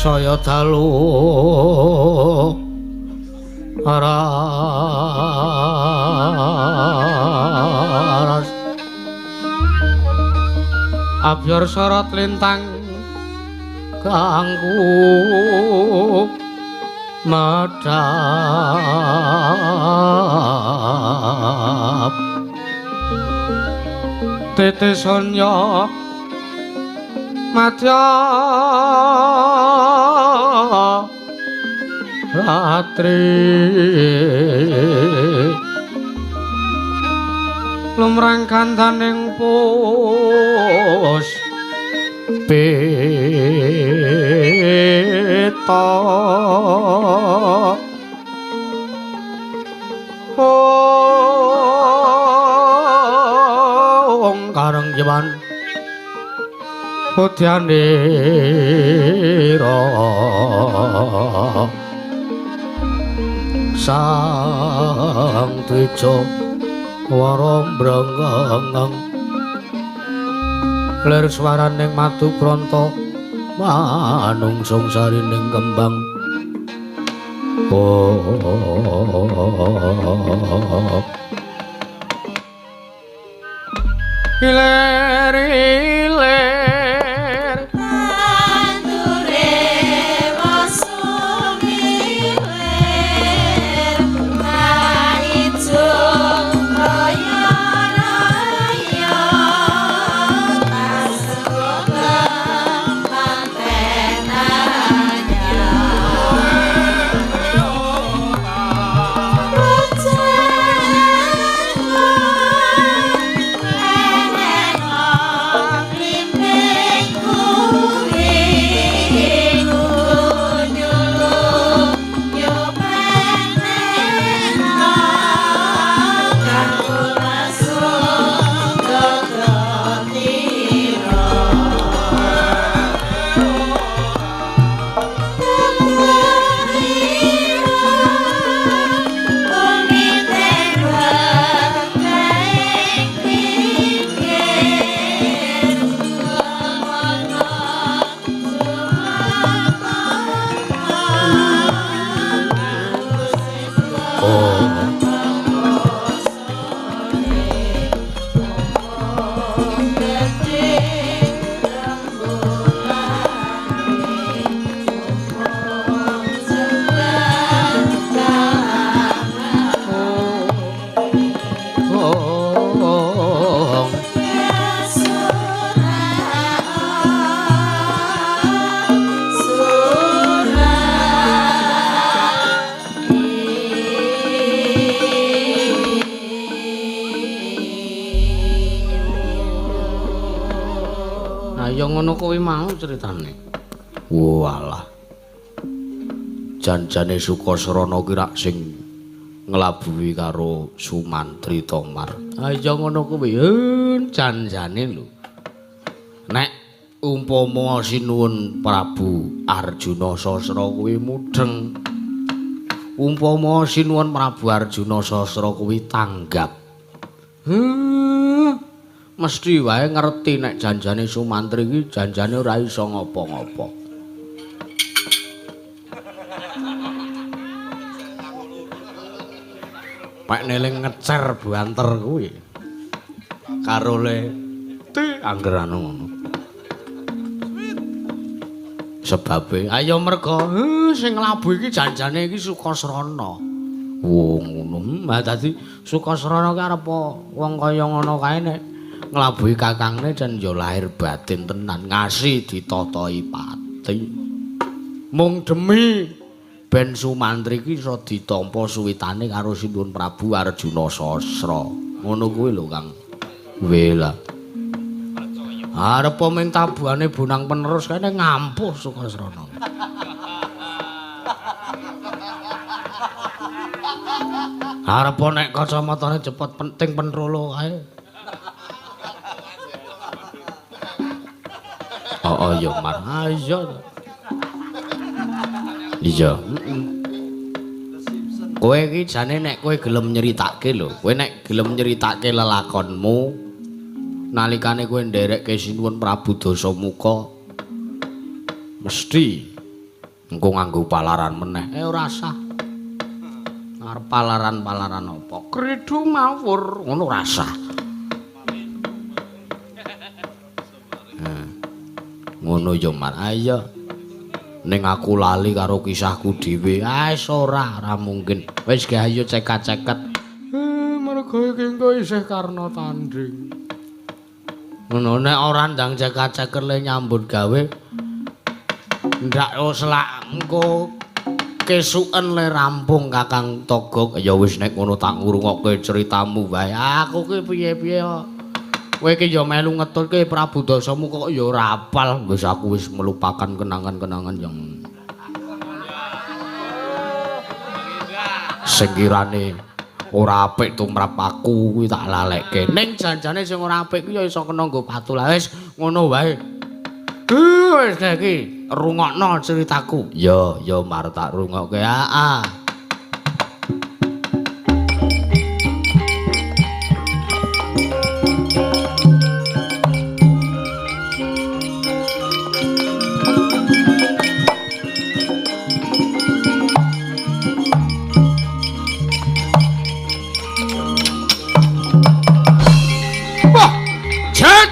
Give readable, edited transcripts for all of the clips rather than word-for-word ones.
Saya dalu aras abyor sorot lintang kangku medhap tetes sonya madya ratri lumrang kandaning pus peta ong kareng jewan putyanira sang dwija wara mbrengeng lir swaraning madu pranta manungsung sarining kembang. Oh iler iler tandure wasumilir maijo kaya raya tas manten Ngono kuwi mau critane. Walah. Janjane Sukasrana ki rak sing nglabuhi karo Sumantri to, Mar. Ha iya ngono kuwi. Janjane lho. Nek umpama Sinuwun Prabu Arjuna Sasra kuwi mudheng. Umpama Sinuwun Prabu Arjuna Sasra kuwi tanggap. Mesti wae ngerti nek janjane Sumantri iki janjane ora iso ngopo-ngopo. Pak neling ngecer banter kuwi. Karo le ti angger anu ngono. Sebabe ayo merga sing nglabuh iki janjane iki Sukasrana. Wo ngono. Ha dadi Sukasrana ki arep wong kaya ngono kae nek nglabuhi kakangne jan ya lahir batin tenan ngasih ditatahi pati. Mung demi ben Sumantri iki iso ditampa suwitane karo Sinuwun Prabu Arjuna Sasra. Ngono kuwi lho Kang. Wela. Arep ming tabuhane bonang penerus kene ngampuh Sukasrana. Arep nek kacamatane cepet penting pentrolo kae. Oh iya Mar. Ah iya. Iya. Kowe iki jane nek kowe gelem nyeritake lho, kowe nek gelem nyeritake lelakonmu nalikane kowe nderekke Sinuwun Prabu Dasamuka mesti Engko nganggo palaran meneh. Ora sah. Arep palaran-palaran apa? Kridu mawur, ngono ora sah. Ngono ya, Mar. Ayo. Ning aku lali karo kisahku dhewe. Ah, wis ora mungkin. Wis ge ayo cekat-ceket. Mergo iki engko isih karna tanding. Ngono nek ora ndang cekat-ceket le nyambut gawe. Ndak selak engko kesuken le rampung Kakang Togog. Ya wis nek ngono tak ngrungokke critamu wae. Aku ki piye-piye kok. Kowe iki ya melu ngetutke Prabu Dasamuka kok ya ora apal. Wis aku wis melupakan kenangan-kenangan yang sing kirane ora apik tumrap aku kuwi tak lalekke. Ning janjane sing ora apik kuwi ya iso kena nggo patu. Lah wis ngono wae. Wis iki rungokno ceritaku. Ya, ya Mar tak rungokke. Heeh. Wah, jet.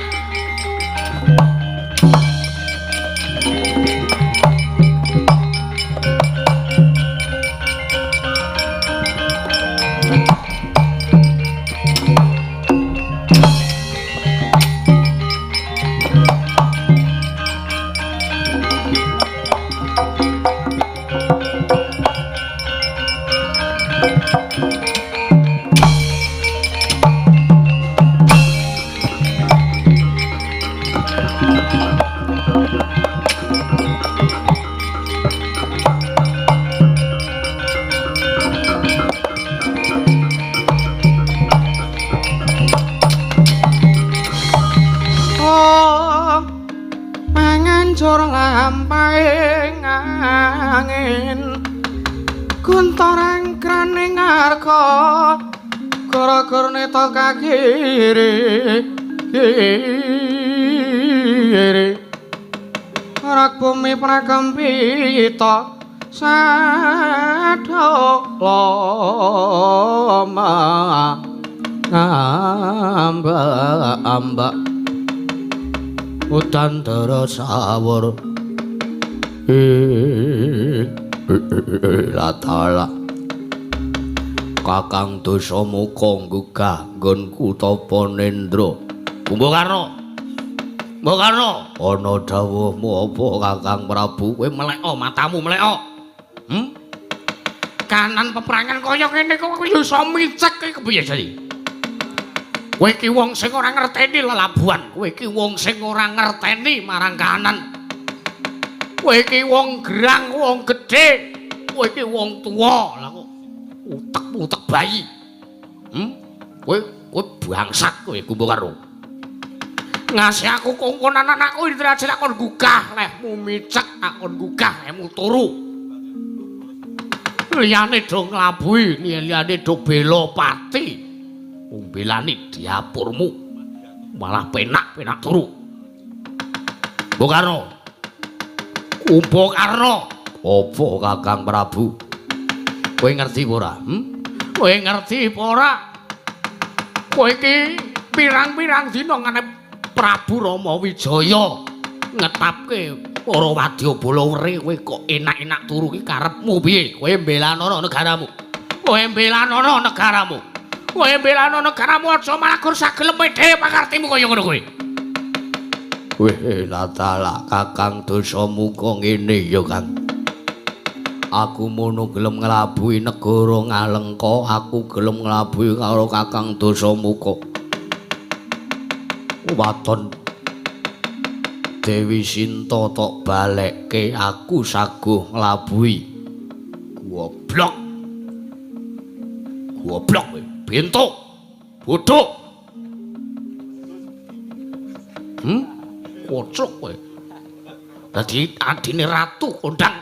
Mangancur lampahing angin guntorang kraning arka gara-gara neta kakiri kiri rak bumi prakempita sadha lama amba-amba udan dara sawur latala Kakang Dasamuka nggugah nggonku tapa nendra. Kumbakarna. Kumbakarna, ana dawuhmu apa Kakang Prabu? Kowe meleko matamu meleko. Kanan peperangan kaya ngene kok kowe iso micek iki kepiye jane? Kowe iki wong sing ora ngerteni lelabuhan, kowe iki wong sing ora ngerteni marang kanan. Kowe iki wong gerang, wong gedhe, kowe iki wong tuwa. Lah kok utek-utek bayi. Kowe kowe bangsat kowe Kumbakarna. Ngasih aku kongkonan anakku Indrajit tak kon gugah lehmu micek, tak kon gugah lehmu turu. Liyane do nglabuhi, liyane do bela pati. Umbelani dapurmu malah penak-penak turu. Kumbakarna. Kumbakarna. Apa Kakang Prabu? Kowe ngerti apa ora? Kowe ngerti apa ora? Kowe iki pirang-pirang dina ngene Prabu Rama Wijaya ngetapke para wadyabala were kowe kok enak-enak turu iki karepmu piye? Kowe mbelanono negaramu. Kowe mbelanono negaramu. Kowe mbelano negaramu aja malah gur sageleme dhewe pakartimu kaya ngono kowe. Weh latala Kakang Dasamuka ngene ya Kang. Aku mono gelem nglabuhi negara Ngalengka, aku gelem nglabuhi karo Kakang Dasamuka. Waton Dewi Sinta tok balekke aku saguh nglabuhi. Goblok. Goblok kowe. Bentuk. Bodho. Kocok kowe. Dadi adine ratu kondang.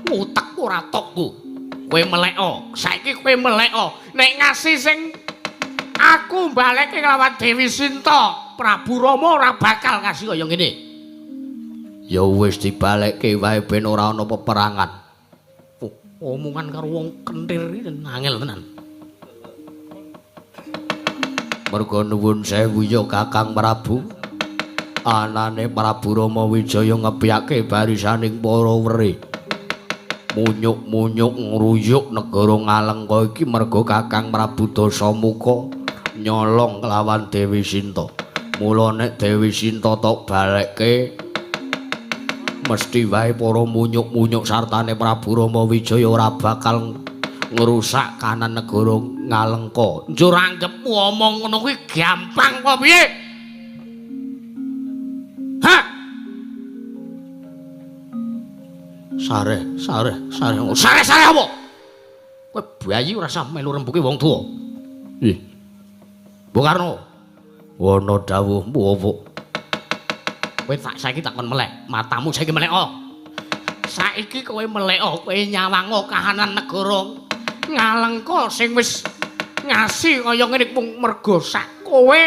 Utekku ora tokku. Kowe meleko. Saiki kowe meleko. Nek ngasih sing aku balekke kelawan Dewi Sinta, Prabu Rama ora bakal ngasih kaya ngene. Ya wis dibalekke wae ben ora ana peperangan. Omongan karo wong kentir iki angel tenan. Merga nuwun sewu ya Kakang Prabu. Anane Prabu Rama Wijaya ngepyake barisaning para weri. Munyuk-munyuk ngruyuk negara Ngalengka iki merga Kakang Prabu Dasamuka nyolong kelawan Dewi Sinta. Mula nek Dewi Sinta tok balekke mesti wae para munyuk-munyuk sartane Prabu Rama Wijaya ora bakal ngrusak kanan negara Ngalengka. Njur anggepmu omong ngono kuwi gampang apa piye? Hah? Sareh, sareh, sareh. Sareh, sareh apa? Kowe bayi ora usah melu rembuke wong tuwa. Ih. Mbok Karno. Ana dawuhmu apa? Kowe tak saiki tak kon melek, matamu saiki melek. Saiki kowe melek, kowe nyawang kahanan negara Ngalengka sing wis ngasi kaya ngene mung merga sak kowe.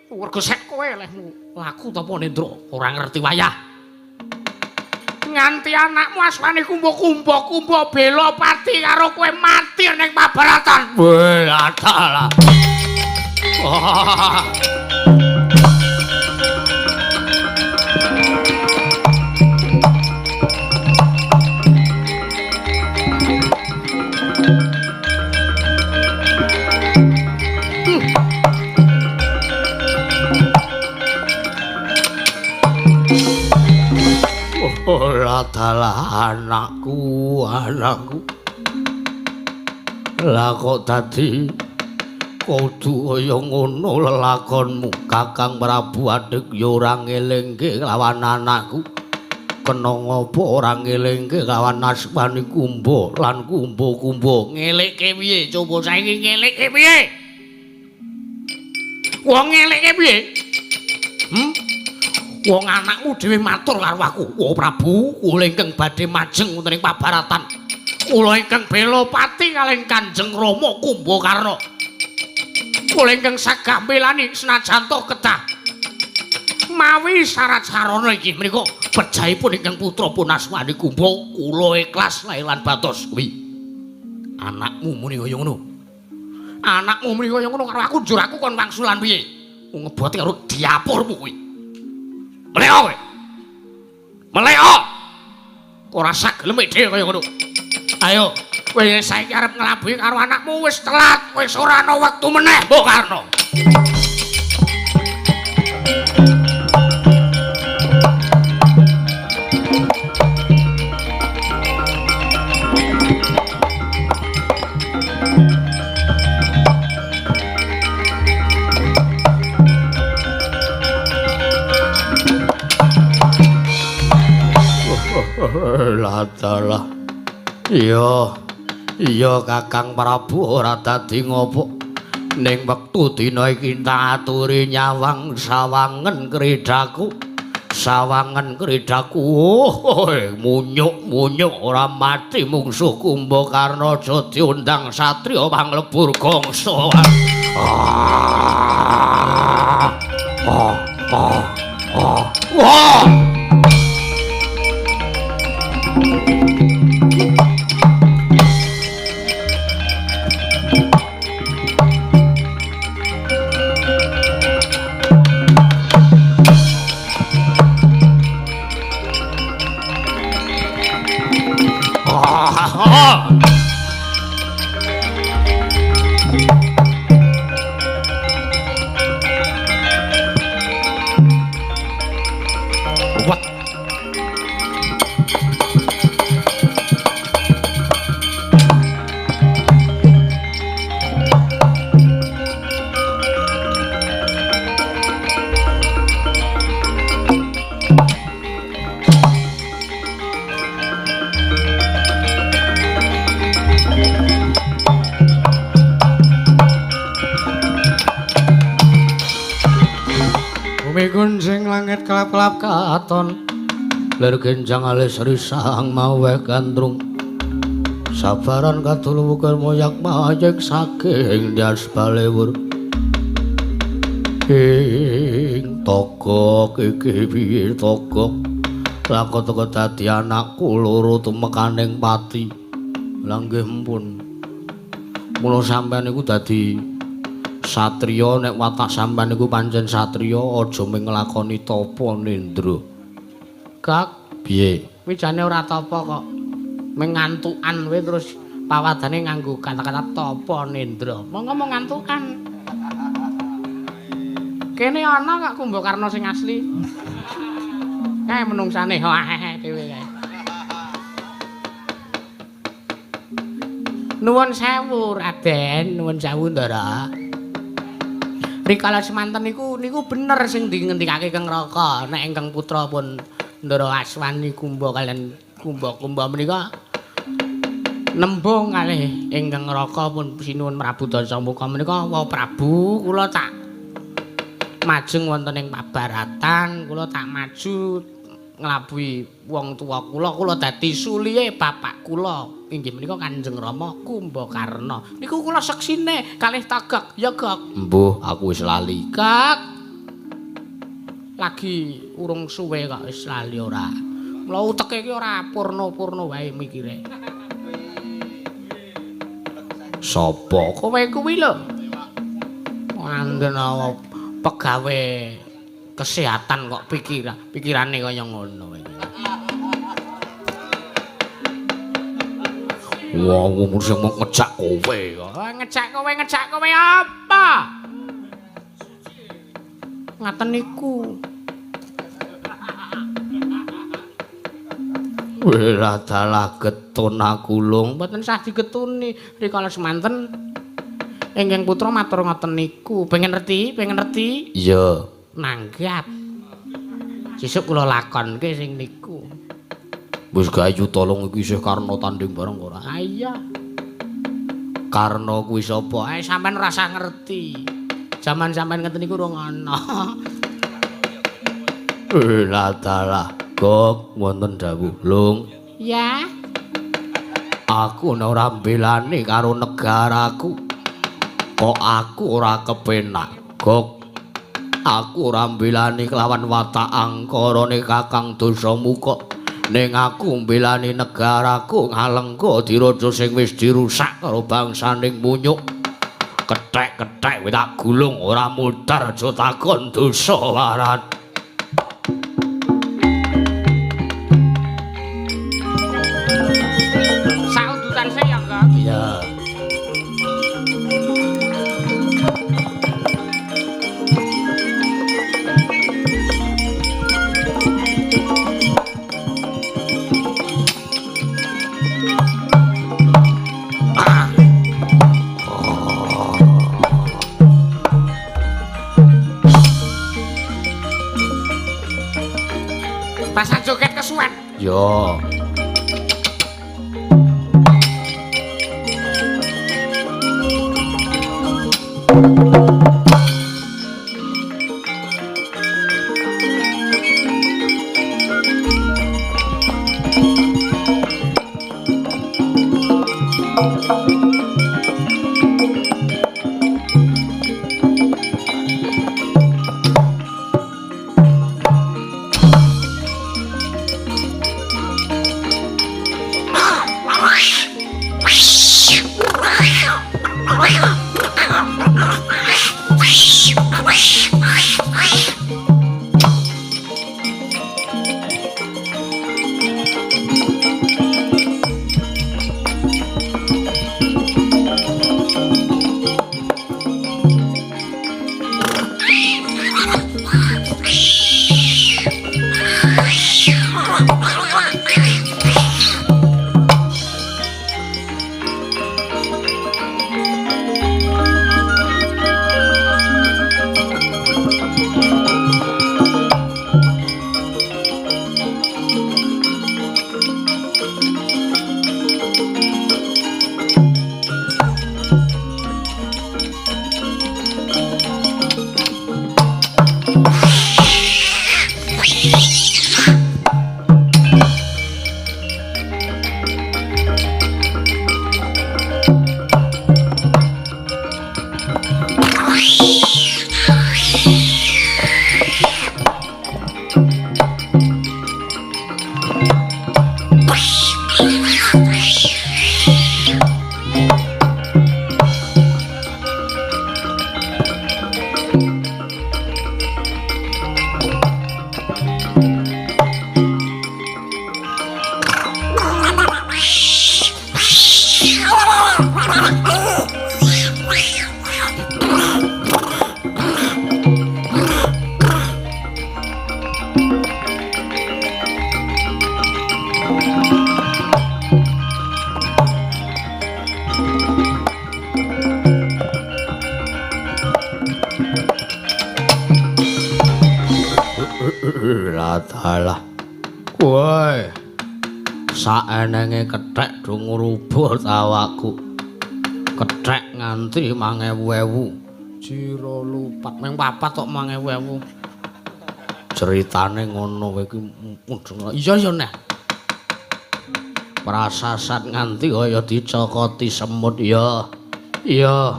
Merga sak kowe lehmu laku ta apa Nendra ora ngerti wayah. Nganti anakmu asmane Kumba-kumba Kumba bela pati karo kowe mati ning pabaratan. Weh, adalah. Adalah anakku, anakku. Lah kok dadi kudu kaya ngono lelakonmu, Kakang Prabu Adek ya ora ngelingke lawan anakku. Kena ngopo ora ngelingke lawan asmane Kumba lan Kumba-kumba. Ngelikke piye? Coba saiki ngelikke piye? Wong ngelikke piye? Wong anakmu dhewe matur karo aku. Oh Prabu, kula ingkang badhe majeng wonten ing pabaratan. Kula ingkang bela pati kalih Kanjeng Rama Kumbakarna. Kula ingkang sagah mbelani senajan to kedah mawi syarat sarana inggih menika bejahipun ingkang putra pun asmane Kumba, kula ikhlas lahir lan batos kuwi. Anakmu muni kaya ngono. Anakmu muni kaya ngono karo aku njur aku kon wangsulan piye? Ngeboti karo diapurmu kuwi. Melek kowe. Melek. Ora sak gelem dhewe kaya ngono. Ayo, kowe saiki arep nglabuhi karo anakmu wis telat, wis ora ana wektu meneh, Mbok Karno. Ladalah. Iya. Iya Kakang Prabu ora dadi ngopo. Ning wektu dina iki tak aturi nyawang sawangen kredaku. Sawangen kredaku. Oh, munyuk-munyuk ora mati mungsuh Kumbakarna aja diundang satriya panglebur gangsa. Ah. Ah. Ah. Wah. Gunjing langit kelap-kelap katon, lir genjang alis risang maweh gandrung. Sabaran katul wukir moyak mayek saking dias balewur. Ing togok iki piye togok, Lah kok teko dadi anakku loro tumekaning pati. Lah nggih mpun. Mula sampean niku dadi satriya, nek watak sampean niku pancen satriya aja mung nglakoni tapa nendra. Gak piye? Kuwi jane ora tapa kok. Mung ngantukan kowe terus pawadane nganggo kata-kata tapa nendra. Monggo mung ngantukan. Kene ana kok Kumbakarna sing asli. Kae menungsane wae dhewe kae. Nuwun sewu Raden, nuwun sewu Ndara. Rikala semanten niku niku bener sing dingendikake Kang Raka. Nek ingkang putra pun Ndara Aswani Kumba kalian Kumba-kumba menika nembung kalih ingkang Raka pun sinuwun Prabu Dasamuka menika, "Wa Prabu, kula tak majeng wonten ing pabaratan, kula tak maju nglabuhi wong tuwa kula, kula dadi sulihe bapak kula inggih menika Kanjeng Rama Kumbakarna. Niku kula seksine kalih Togok." Ya Gok. Mbuh, aku wis lali. Gok. Lagi urung suwe kok wis lali ora. Mula uteke iki ora purna-purna wae mikire. Sapa kowe kuwi lho? Wandhen pegawe kesehatan kok pikirane kaya ngono iki. Wah, wong sing mau ngejak kowe kok. Ngejak kowe, ngejak kowe apa? Ngaten niku. Wela dalah getun aku lung, mboten sah digetuni. Rikala semanten ingkang putra matur ngoten niku. Pengen ngerti? Pengen ngerti? Iya. Nanggap. Sesuk kula lakonke sing niku. Wis gayu tolong iki isih Karna tanding bareng ora? Ah iya. Karna kuwi sapa? Sampean ora usah ngerti. Jaman sampean ngeten niku urung ana. Lah dalah, Gok, wonten dawuh, Lung. Ya. Aku ora mbelani karo negaraku. Kok aku ora kepenak, Gok. Aku ora mbelani kelawan watak angkarane Kakang Dasamuka. Ning aku mbelani negaraku Ngalengka diraja sing wis dirusak karo bangsaning munyuk. Kethek-kethek wis tak gulung ora mudhar aja takon dosa warat. Saundutan sik ya, Kak. Iya. Rasa joget kesuwen. Yo. Lah kowe saenenge kethek do ngrubut awakku. Kethek nganti 5000. Jiro lupat ming papat kok 5000. Ceritane ngono kowe iki mudeng. Iya ya neh. Prasasat nganti kaya dicokoti semut ya. Iya.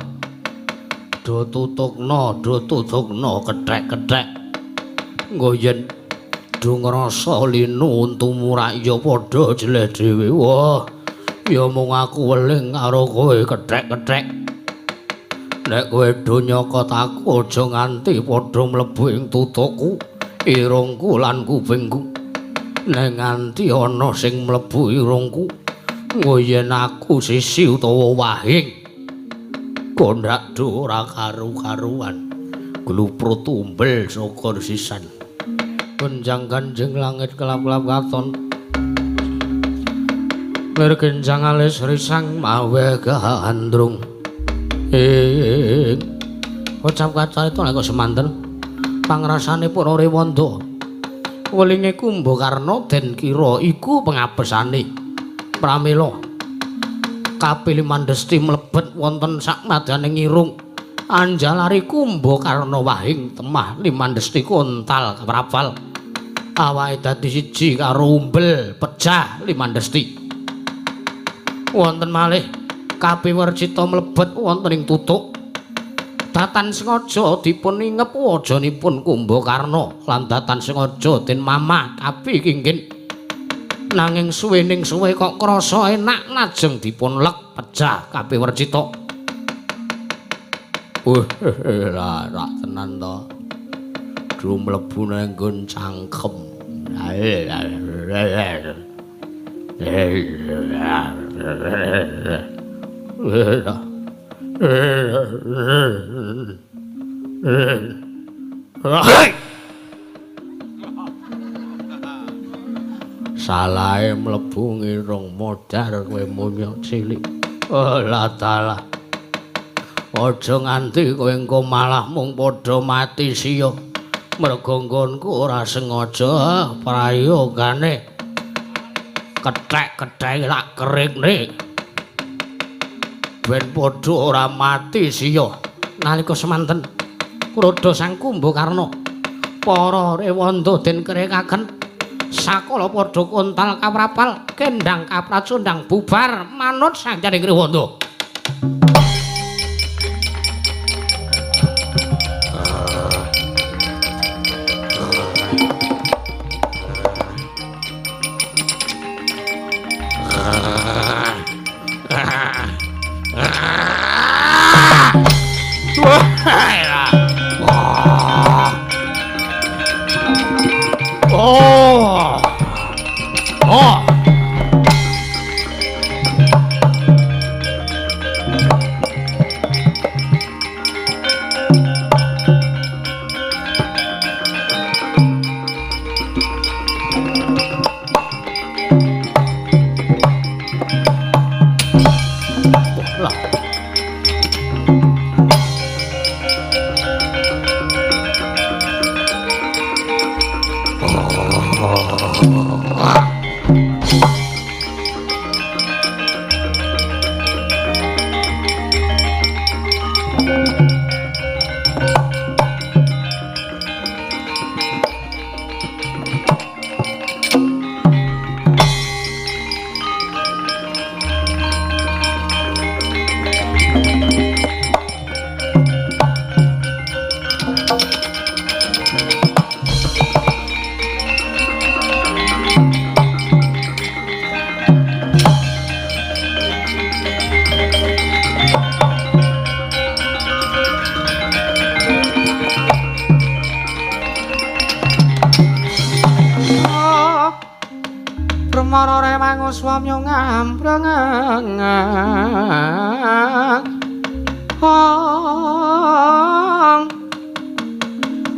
Do tutukno, do tutukno kethek-kethek. Nggo yen do ngrasa linu untumu ra ya padha jeleh dhewe. Wah, ya mung aku weling karo kowe kethek-kethek. Nek kowe do nyokot aku aja nganti padha mlebu ing tutukku, irungku lan kupingku. Nek nganti ana sing mlebu irungku, nggo yen aku sisi utawa wahing. Kondak do ora karu-karuan. Gluprut umbel syukur sisan. Gonjang ganjing langit kelap-kelap katon. Lir genjang alis risang mawe gandrung. Ing ucap kaca itu nek semanten pangrasane para rewanda. Welinge Kumbakarna den kira iku pengabesane. Pramila kapili mandhesti mlebet wonten sakmadane ngirung. Anjalari Kumbakarna wahing temah limandhesti kontal kaprapal. Awake dadi siji karo umbel pecah limandhesti. Wonten malih kapiwercita mlebet wonten ing tutuk. Datan sengaja dipun ingep wajanipun Kumbakarna lan datan sengaja den mamah kapi kinggin. Nanging suwening suwe kok krasa enak lajeng dipun lek pecah kapiwercita. Wah, rak tenan to. Do mlebu nang nggon cangkem. Salahe mlebu ngirung modar kowe munyuk cilik. Oh la dalah. Aja nganti kowe engko malah mung padha mati siya. Mergo nggonku ora sengaja prayogane. Kethek-kethek lak keringne. Ben padha ora mati siya. Nalika semanten krodha Sang Kumbakarna para rewanda den kerekaken sakala padha kontal kaprapal kendang kapracundang bubar manut sanjaning rewanda. Oh. Oh.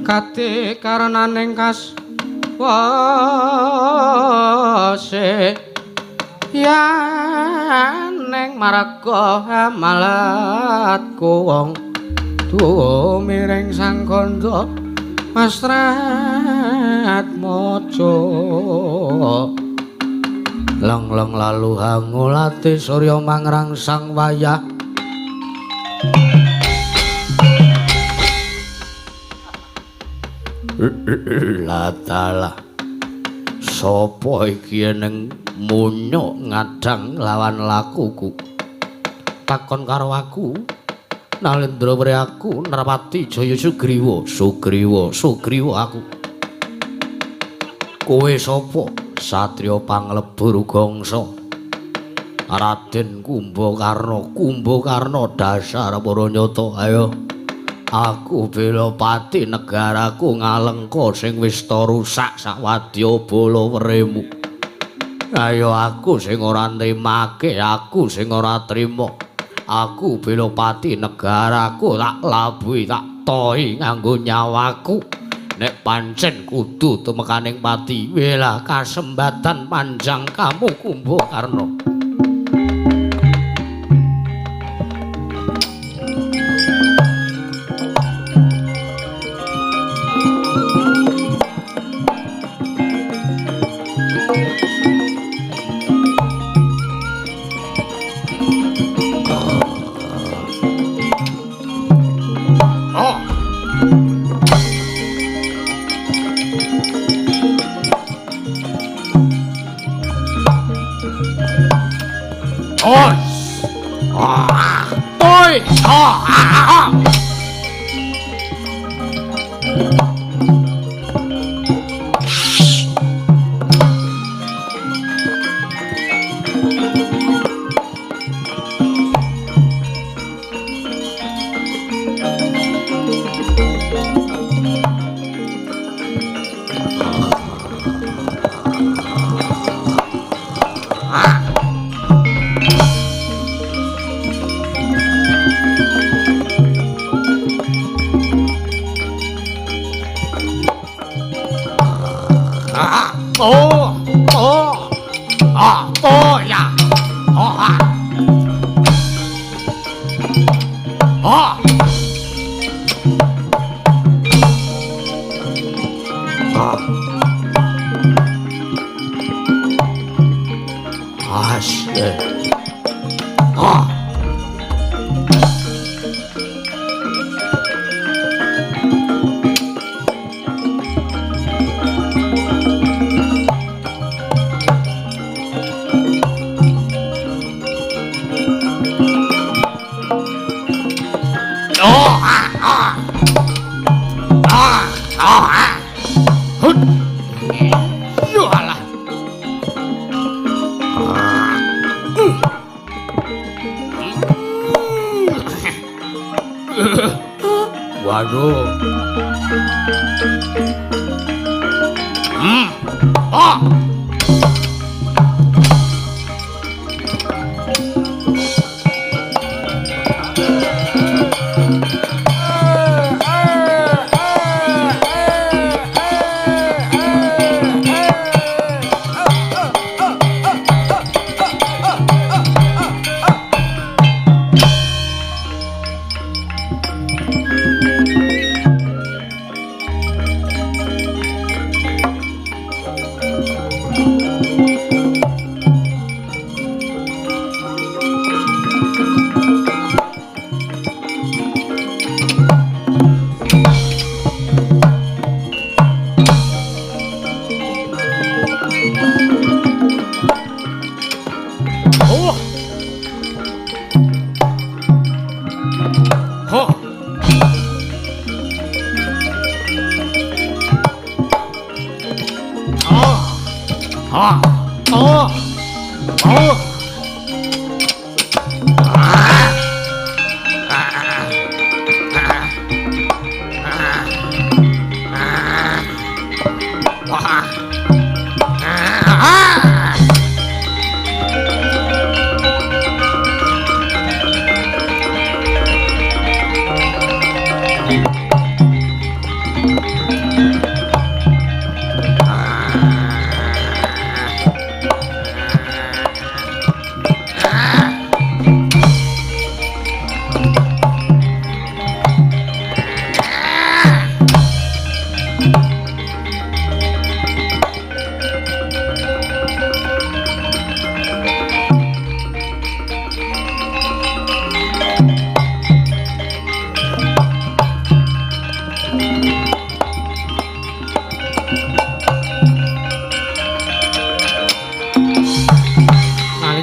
Kati karenaning kas wase Tegese yen ning marga amalatku wong tuwa miring sang kandha Mastrat maca Long-long lalu hangulate surya mangrangsang wayah Latalah sapa iki ning munyuk ngadang lawan lakuku takon karo aku Nalendra wre aku Narpati Jaya Sugriwa Sugriwa Sugriwa aku kowe sapa satriya panglebur gangsa Raden Kumbakarna Kumbakarna dasar para nyata ayo aku bela pati negaraku ngalengka sing wis ta rusak sawadya bala weremu ayo aku sing ora nrimake aku sing ora trima aku bela pati negaraku tak labuhi tak tohi nganggo nyawaku nek pancen kudu tumekaning pati welah kasembatan panjang kamu Kumbakarna.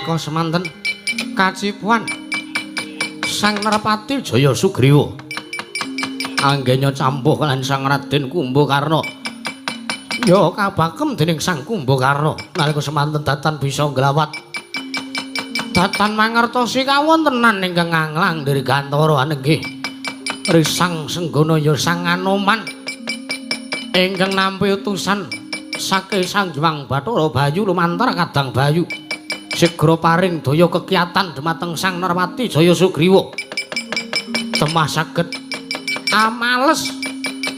Nalika semanten kacipuan Sang Nerpati Jaya Sugriwa anggenya campuh lan Sang Raden Kumbakarna ya kabakem dening Sang Kumbakarna. Nalika semanten datan bisa nglawat datan mangertosi kawontenan ingkang nganglang dirgantara anenggih Risang Senggana ya Sang Anoman ingkang nampi utusan saking Sang Hyang Bathara Bayu lumantar Kadang Bayu sigra paring daya kekiyatan dumateng Sang Nerpati Jaya Sugriwa temah saged amales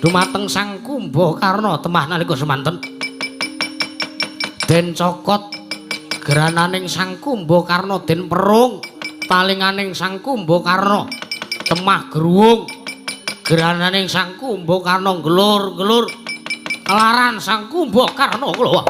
dumateng Sang Kumbakarna. Temah nalika semanten den cokot gerananing Sang Kumbakarna, den perung talinganing Sang Kumbakarna, temah gruwung gerananing Sang Kumbakarna glur-glur kelaran Sang Kumbakarna kula.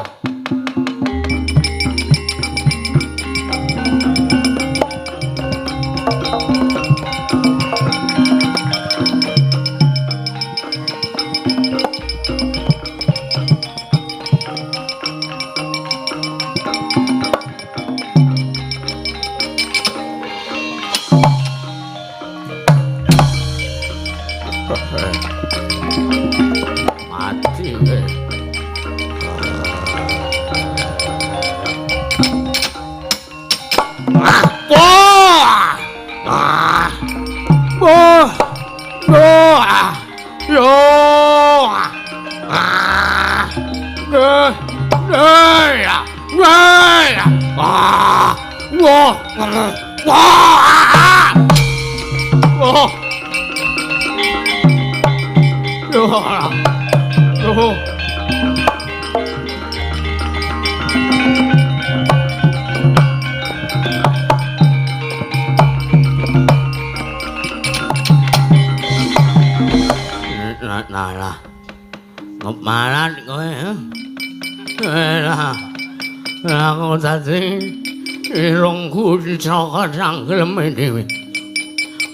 Cangkleme dhewe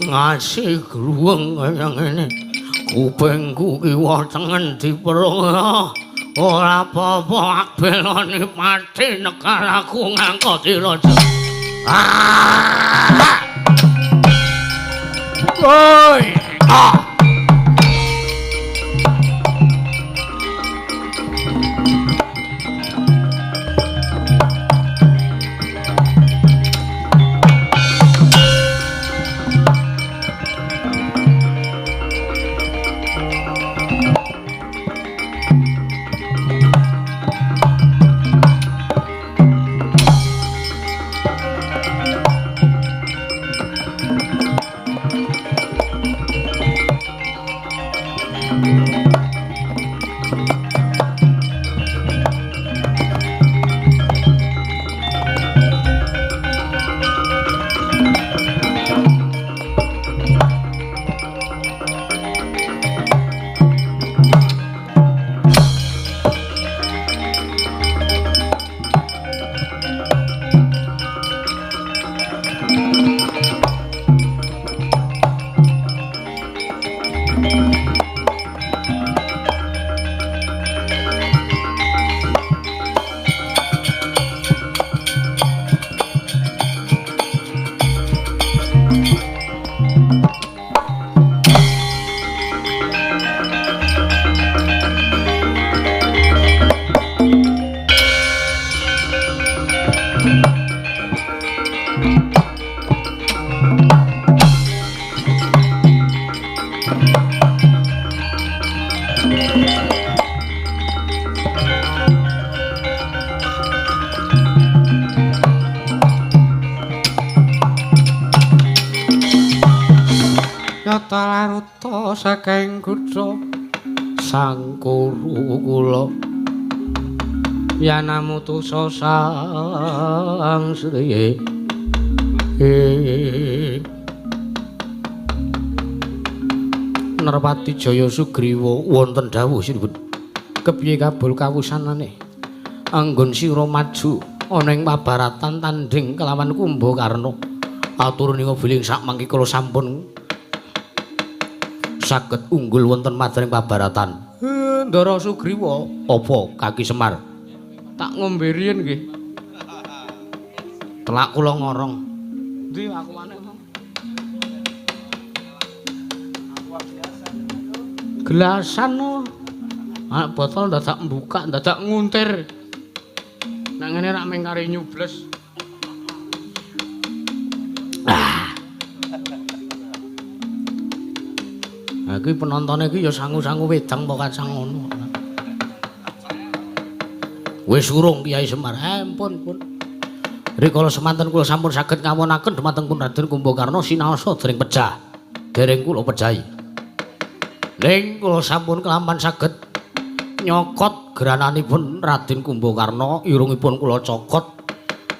ngasih gruweng kaya ngene, kupingku kiwa tengen diperung. Ora apa-apa, belone pati negaraku ngangkoti raja. Woi, ah. Laruta saking kutha Sangkuru kula yanamutusa Sang Sri Nerpati Jaya Sugriwa wonten dawuh sinuwun. Kepiye kabul kawusanane anggon sira maju ana ing pabaratan tandhing kelawan Kumbakarna? Atur ning bilih sak mangke kula sampun saged unggul wonten madyaning pabaratan. Ndara Sugriwa, apa Kaki Semar? Tak ngombe riyin nggih. Telak kula ngorong. Ndi aku maneh. Gelasan no. Ah, botol dadak mbuka, dadak nguntir. Nek ngene rak mung kari nyubles. Ah. Nah, iki penontone iki ya sangu-sangu wedang apa kacang ngono. Wis urung Kyai Semar. Pun pun. Rikala semanten kula sampun saged ngawonaken dumateng pun Raden Kumbakarna sinaosa dereng pejah. Dereng kula pejahi. Ning kula sampun kelampan saged nyokot gerananipun Raden Kumbakarna, irungipun kula cokot,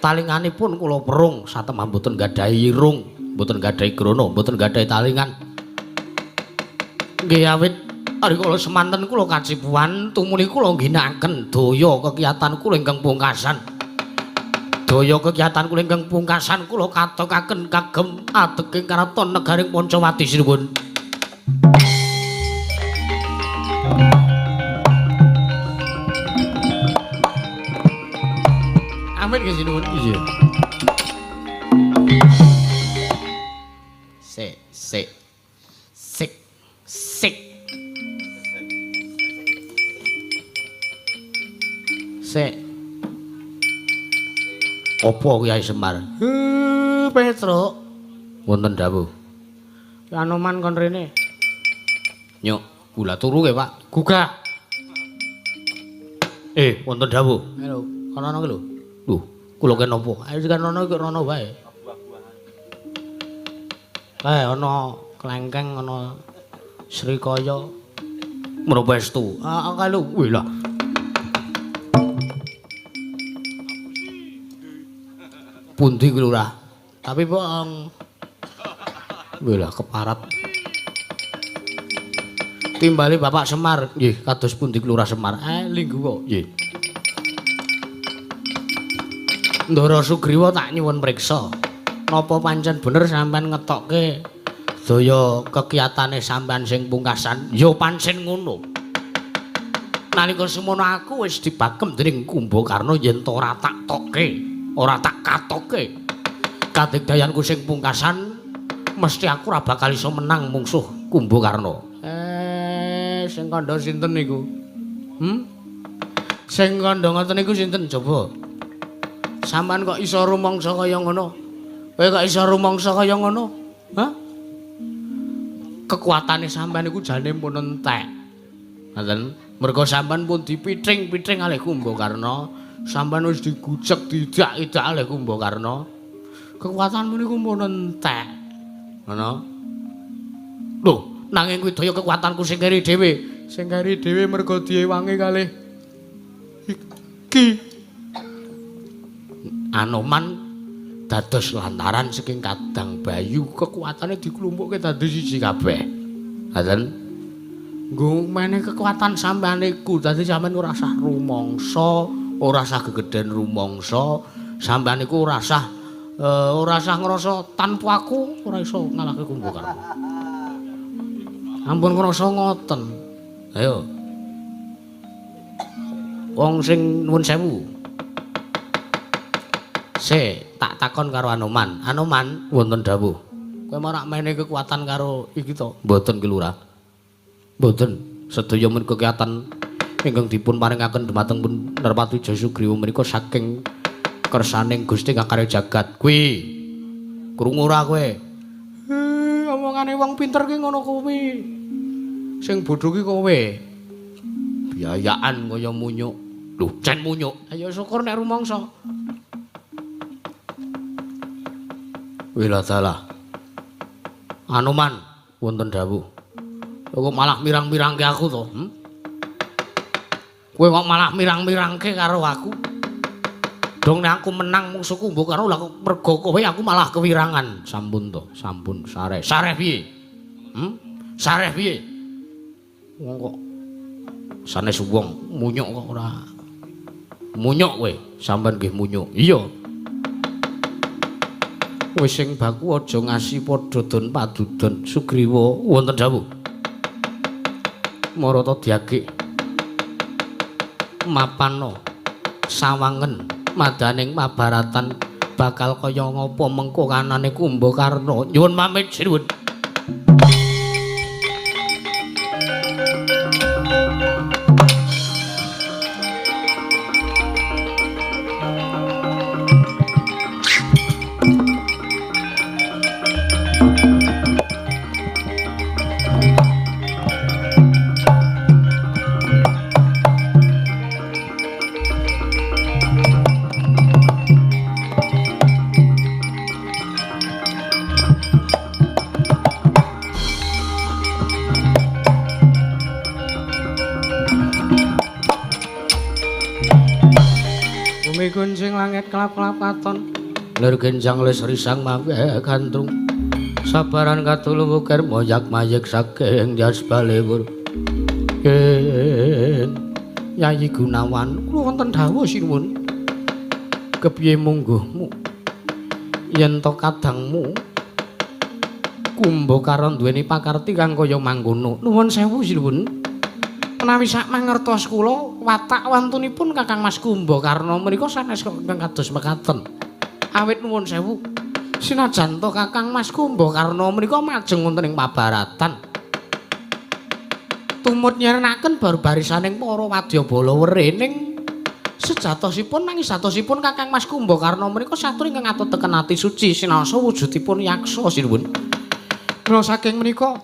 talinganipun kula perung, satemah mboten gadahi irung, mboten gadahi grana, mboten gadahi talingan. Nggih awit rikala semanten kula kacipuan tumuli kula ngginakaken daya kekiyatan kula ingkang pungkasan. Daya kekiyatan kula ingkang pungkasan kula katokaken kagem adeging karaton negaring Pancawati sinuwun. Amin nggih sinuwun. Iya. Sik sik sik sik. Sik. Apa Kyai Semar? Petruk. Wonten dawuh. Anoman kon rene. Nyuk, gula turu kowe, Pak. Gugah. Wonten dawuh. Lho, kono ana ki lho. Lho, kula ki napa? Ayo sing rono iki rono wae. Ana klengkeng, ana srikaya. Menapa estu? Ah, kae lho. Wih lah. Pundi kuwi lurah? Tapi bohong. Wih lah keparat. Timbali Bapak Semar. Nggih, kados pundi Lurah Semar? Lingguh kok. Nggih. Ndara Sugriwa tak nyuwun priksa. Napa pancen bener sampean ngetokke daya kekiyatane sampean sing pungkasan? Ya pancen ngono. Nalika semono aku wis dibakem dening Kumbakarna yen to ora tak tokke, ora tak katoke. Kadigdayanku sing pungkasan mesti aku ora bakal iso menang mungsuh Kumbakarna. Sing kandha sinten niku? Sing kandha ngoten niku sinten coba? Sampeyan kok iso rumangsa kaya ngono? Kowe kok iso rumangsa kaya ngono? Hah? Kekuatane sampeyan niku jane pun entek. Ngoten. Mergo sampeyan pun dipithing-pithing kalih Kumbakarna, sampeyan wis digujeg diidak-idak kalih Kumbakarna. Kekuatanmu niku pun entek. Ngono. Lho, nanging kuwi daya kekuatanku sing keri dhewe. Sing keri dhewe mergo diewangi kalih iki. Anoman dados lantaran saking Kadang Bayu kekuatane diklumpukke dadi siji kabeh. Ngoten. Nggo meneh kekuatan sampean iku dadi sampean ora usah rumangsa, ora usah gegeden rumangsa, sampean iku ora usah ngrasa tanpa aku ora iso ngalahke Kumbakarna. Ampun ngrasa ngoten. Ayo. Wong sing nuwun sewu. Sik, tak takon karo Anoman. Anoman wonten dawuh. Kowe ora menehi kekuatan karo iki to? Mboten ki Lurah. Mboten. Sedaya men kekuatan ingkang dipun paringaken dumateng pun Narpati Jaya Sugriwa menika saking kersaning Gusti kang karya jagat. Kuwi krungu ora kowe? Omongane wong pinter ki ngono kuwi. Sing bodho ki kowe. Biayaan kaya munyuk. Lho, cen munyuk. Ayo syukur nek rumangsa. Wila dalah. Anoman wonten dawuh. Kok malah mirang-mirangke aku to? Kowe kok malah mirang-mirangke karo aku? Dong nek aku menang mungsuh Kumbakarna lah mergo kowe aku malah kewirangan. Sampun to, sampun sareh. Sareh piye? Sareh piye? Wong kok sanes wong munyuk kok ora. Munyuk kowe, sampean nggih munyuk. Iya. Wis sing baku aja ngasi padha don padudon. Sugriwa wonten dawuh. Marata diagik mapana sawangen madaning mabaratan Bakal kaya ngapa mengko kanane Kumbakarna. Nyuwun pamit sinuwun. Guncing langit kelap-kelap katon lir genjang les risang maweh gantung sabaran katulu wukir moyak mayek saking jas balewur. Yayi Gunawan kula wonten dawuh sinuwun. Kepiye mungguhmu yen to kadangmu Kumbakarna duweni pakarti kang kaya mangkono. Nuwun sewu sinuwun. Menawi sak mangertos kula watak wantunipun Kakang Mas Kumbakarna menika sanes kok ingkang kados mekaten. Awit nuwun sewu sinajan to Kakang Mas Kumbakarna menika majeng wonten ing pabaratan. Tumut nyerenaken barisaning para wadyabala werening sejatosipun nanging satosipun Kakang Mas Kumbakarna menika satur ingkang ateteken ati suci sinaosa wujudipun yaksa sinuwun. Mila saking menika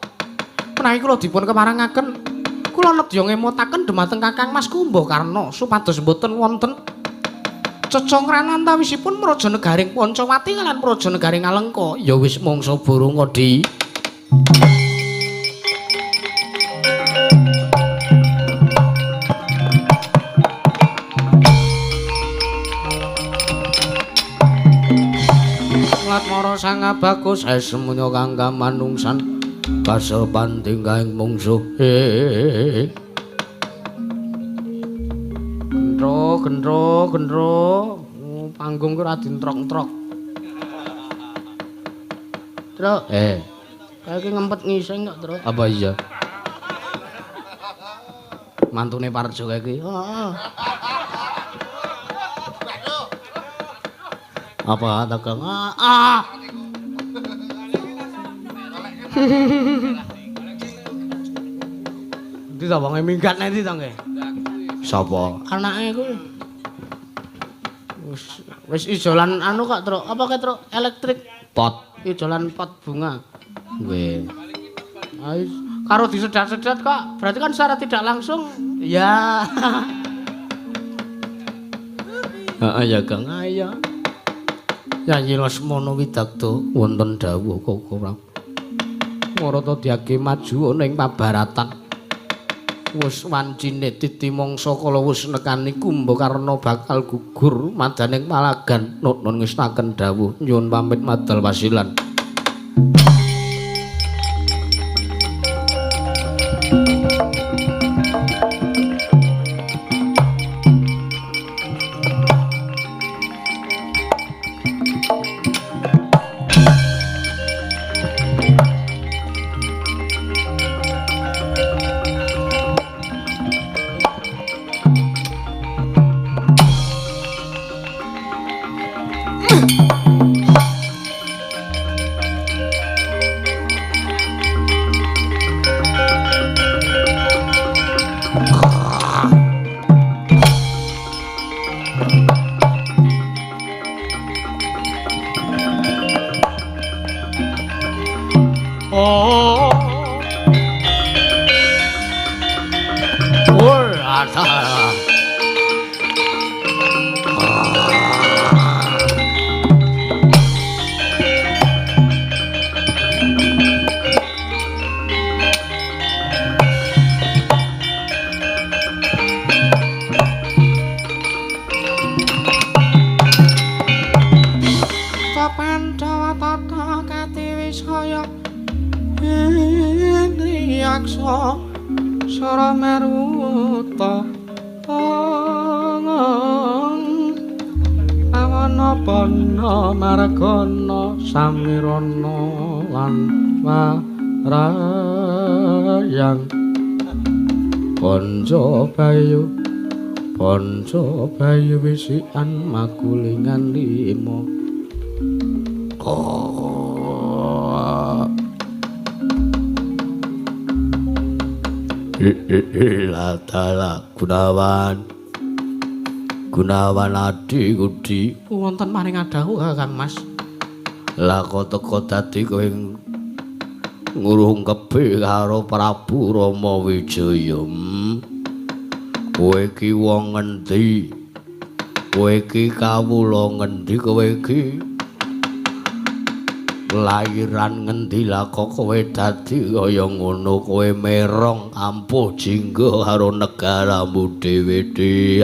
menawi kula dipun kemarangaken kula nedya ngemutaken dhumateng Kakang Mas Kumbakarna supados mboten wonten cecongran antawisipun Praja Negaring Pancawati lan Praja Negaring Alengka. Ya wis mangsa burung di. Latmara sanga bagus semunya kang kamanungsan kasepan tinggaing mungsuh. Gendro, gendro, gendro. Panggung ku ora dintrok-ntrok. Truk, kae iki ngempet ngising kok, Truk. Apa iya? Mantune Parjo kae iki. Heeh. Apa tegang? Ah. Endi ta wonge minggat nek endi ta nggih? Sapa? Anake kuwi. Wis ijolan anu kok, Truk. Apa kae, Truk? Elektrik pot. Ijolan pot bunga. Nggih. Ayo karo disedat-sedat kok. Berarti kan secara tidak langsung ya. Heeh ya, Kang. Ayo. Yayi Lesmana Widagda wonten dawuh Koko Prabu. Marata diage maju ana ing pabaratan. Wis wancine titi mangsa kala wis nekani Kumbakarna bakal gugur madaning palagan. Nun ngestaken dawuh nyuwun pamit madal wasilan. Ponco bayu wisian makulingan limo. Oh. Latala Gunawan. Gunawan Adi Kudi wonten maring adhawuh Kakang Mas. Lah kok teka dadi kowe ngurungkepe karo Prabu Rama Wijaya. Kowe iki wong ngendi? Kowe iki kawula ngendi kowe iki? Lairan ngendi lah kok kowe dadi kaya ngono? Kowe merong ampuh jingga karo negaramu dhewe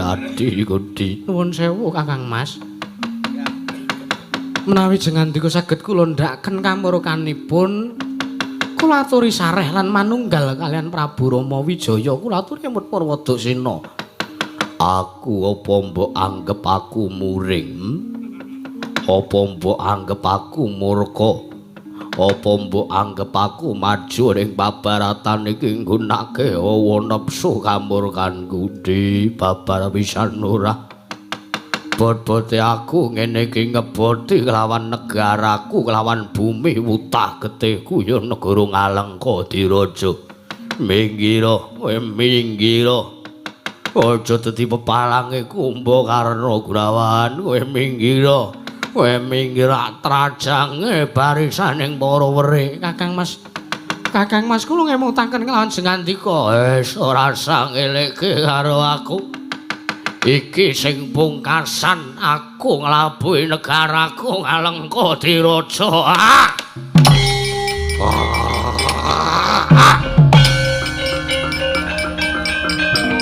Adi Kudi. Nuwun sewu Kakang Mas. Menawi jengandika saged kula ndhaken kamurkanipun, kula aturi sareh lan manunggal kalian Prabu Rama Wijaya. Kula aturi emut Purwodaksina. Aku apa mbok anggep aku muring? Apa mbok anggep aku murka? Apa mbok anggep aku maju ning babaratan iki nggunake hawa nepsu kamurkanku di babar pisan ora? Bot-bote aku ngene iki ngeboti kelawan negaraku, kelawan bumi wutah getihku ya negara Ngalengka Diraja. Minggira, kowe minggira. Aja dadi pepalange Kumbakarna Gunawan, kowe minggira. Kowe minggir trajange barisaning para werik. Kakang Mas, Kakang Mas kula ngemutaken kelawan jengandika. Wis ora usah ngelekke karo aku. Iki sing pungkasan aku nglabuhi negaraku Ngalengka Diraja. Ah!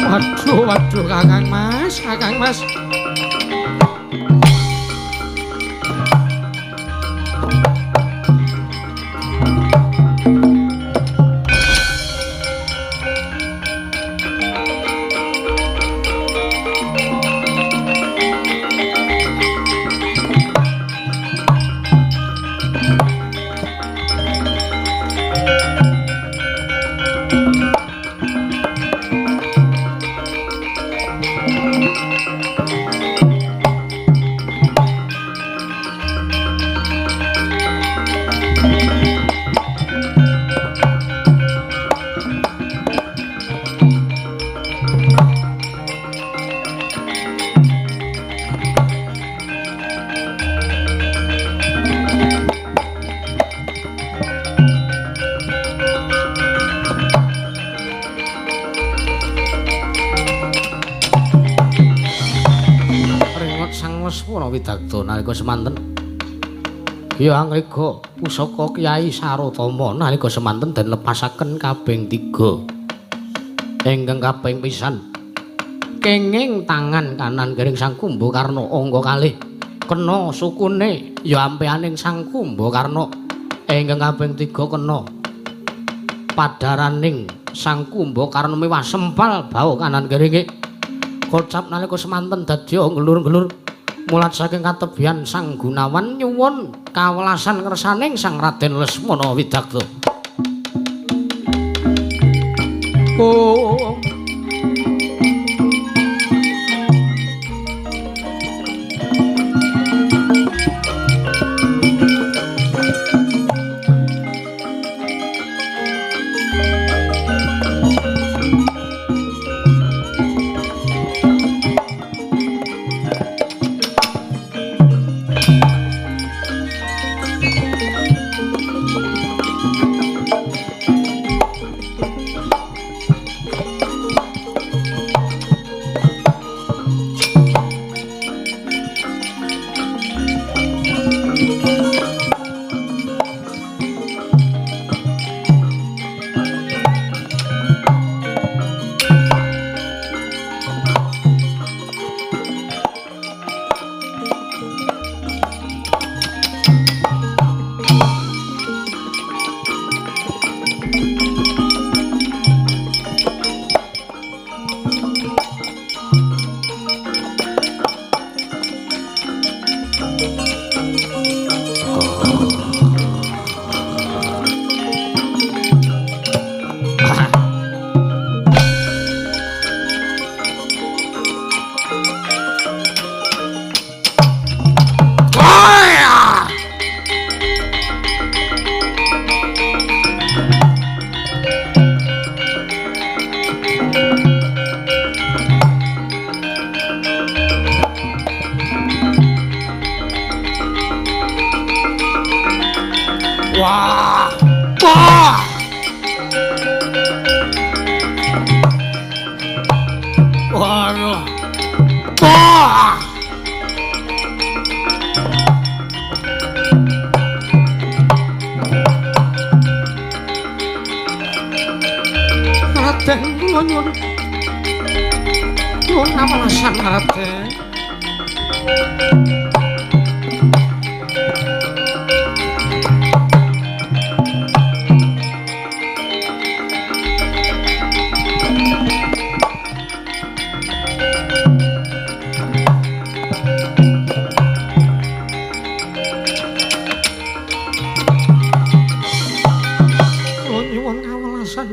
Waduh, waduh Kakang Mas, Kakang Mas. Widagda nalika semanten ya angrega pusaka Kyai Sarotama nalika semanten den lepasaken kaping 3. Ingkang kaping pisan kenging tangan kanan kering Sang Kumbakarna angka kalih kena sukune ya ampeaning Sang Kumbakarna. Ingkang kaping 3 kena padaraning Sang Kumbakarna miwah sempal bau kanan keringe kocap nalika semanten dadya ngelur-ngelur. Mulat saking katebihan Sang Gunawan nyuwun kawelasan ngersaning Sang Raden Lesmana Widagda. Oh. Wah. Wah. Waduh. Wah. Raden kula nyuwun. Nyuwun kawelasan Raden.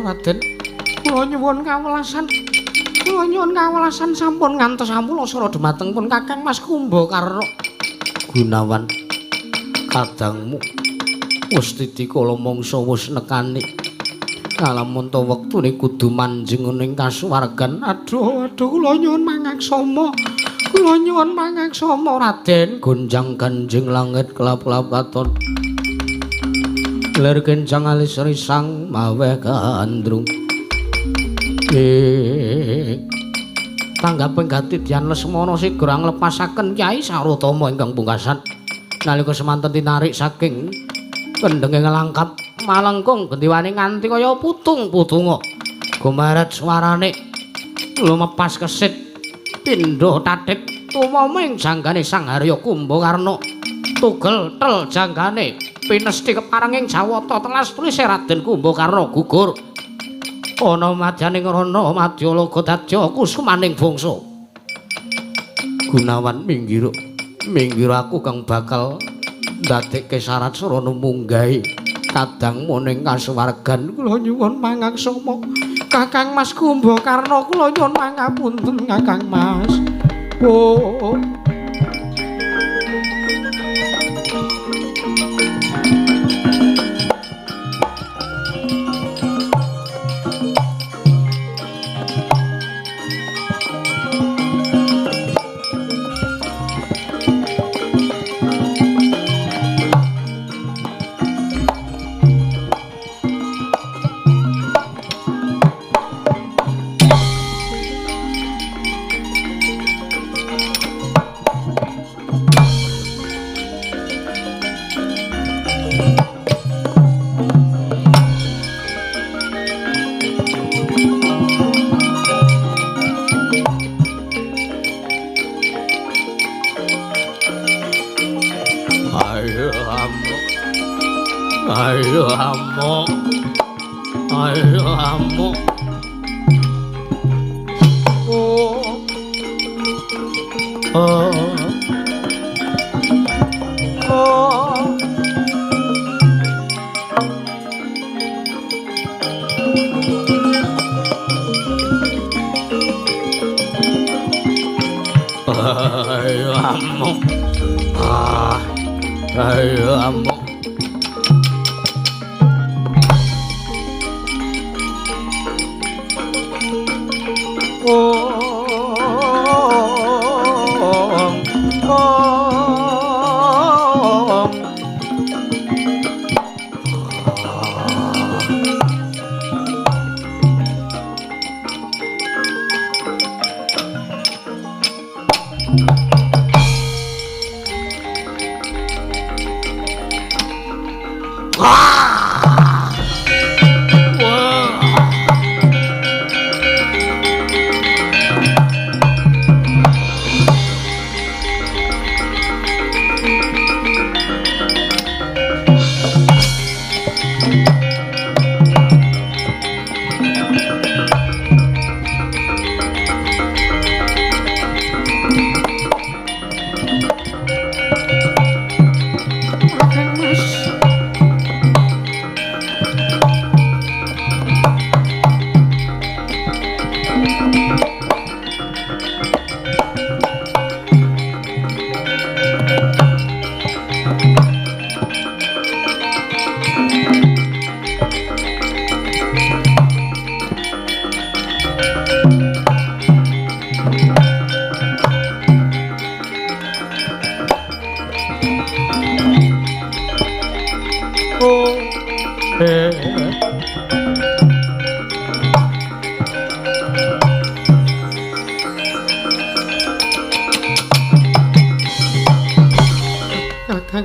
Raden, kula nyuwun kawelasan. Kula nyuwun kawelasan sampun ngantos amulasara dhumateng pun Kakang Mas Kumbakarna. Gunawan, kadangmu wis titikala mangsa wis nekani. Kalamun ta wektune kudu manjing ning kasuwargan. Aduh, aduh kula nyuwun mangaksama. Kula nyuwun mangaksama Raden. Gonjang-ganjing langit kelap-kelap katon. Lir kencang alis risang maweh gandrung. Tanggaping gati Dian Lesmana sigra nglepasaken Kyai Sarotama ingkang pungkasan. Nalika semanten tinarik saking kendhenge nglangkap malengkung gendiwane nganti kaya putung-putunga. Gumaret swarane lumepas kesit pindha tathip tumoming janggane Sang Harya Kumbakarna. Tugel tel janggane pinesti keparenging Jawata telas tulise Raden Kumbakarna gugur. Ana madyaning rana madyalaga dadya kusumaning bangsa. Gunawan minggir, minggir aku kang bakal ndadekke syarat sarana munggahi kadangmu ning kasuwargan. Kula nyuwun mangaksama Kakang Mas Kumbakarna, kula nyuwun mangapunten Kakang Mas. Oh. Ayo amuk. Ayo amuk. Oh. Oh. Oh. Ayo amuk. Ah. Ayo amuk. Kakang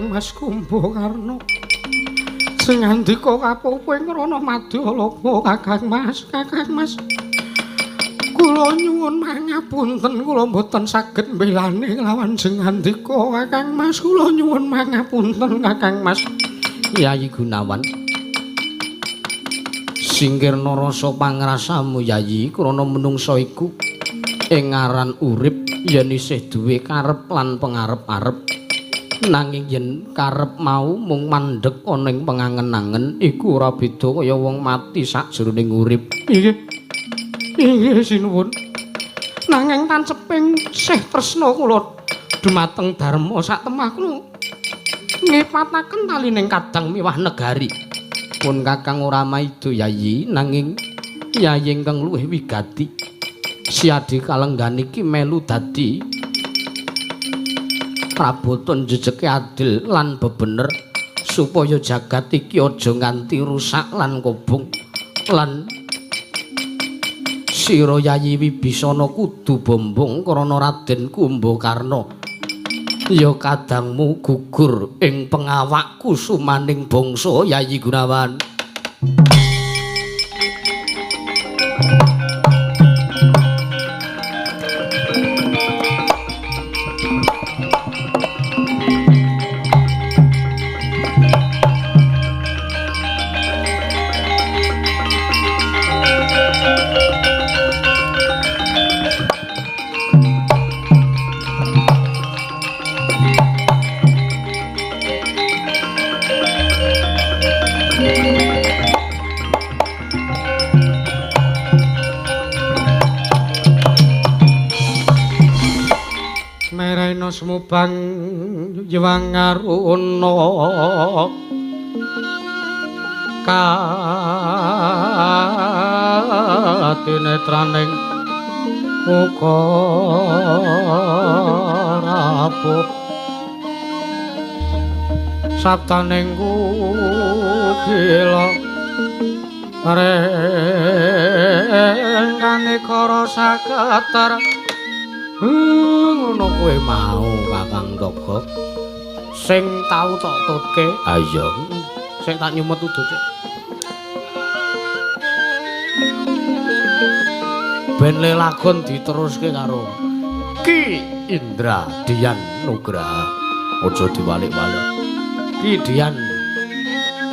Mas Kumbakarna sing ngandika kapupu ing rana Madyaloka. Kakang Mas, Kakang Mas, kula nyuwun mangapunten, kula mboten saged mbelani lawan jeng ngandika. Kakang Mas, kula nyuwun mangapunten Kakang Mas. Yayi Gunawan, singkirna rasa pangrasamu Yayi, krana menungsa iku ing aran urip yen isih duwe karep lan pengarep-arep, nanging yen karep mau mung mandheg ana ing pengangen-angen iku ora beda kaya wong mati sakjroning urip. Inggih. Inggih sinuwun. Nanging tanceping sih tresna kula dumateng Darma sak temah kula ngipataken talining kadang miwah negari. Pun Kakang ora maida Yayi, nanging Yayi ingkang luwih wigati. Siadi kalenggan iki melu dadi prabota jejeke adil lan bebener supaya jagat iki aja nganti rusak lan kobong, lan sira Yayi Wibisana kudu bombong krana Raden Kumbakarna ya kadangmu gugur ing pengawak kusumaning bangsa Yayi Gunawan. Semubang Yewang Aruna katinetraning muka rapuh sabdaning kukila ring kanikara saketer. Ngono kowe mau Kakang Togok sing tau tok tutke. Ha iya, sik tak nyumet udut sik. Ben lelagon diteruske karo Ki Indra Dian Nugraha. Aja diwalik-walik. Ki Dian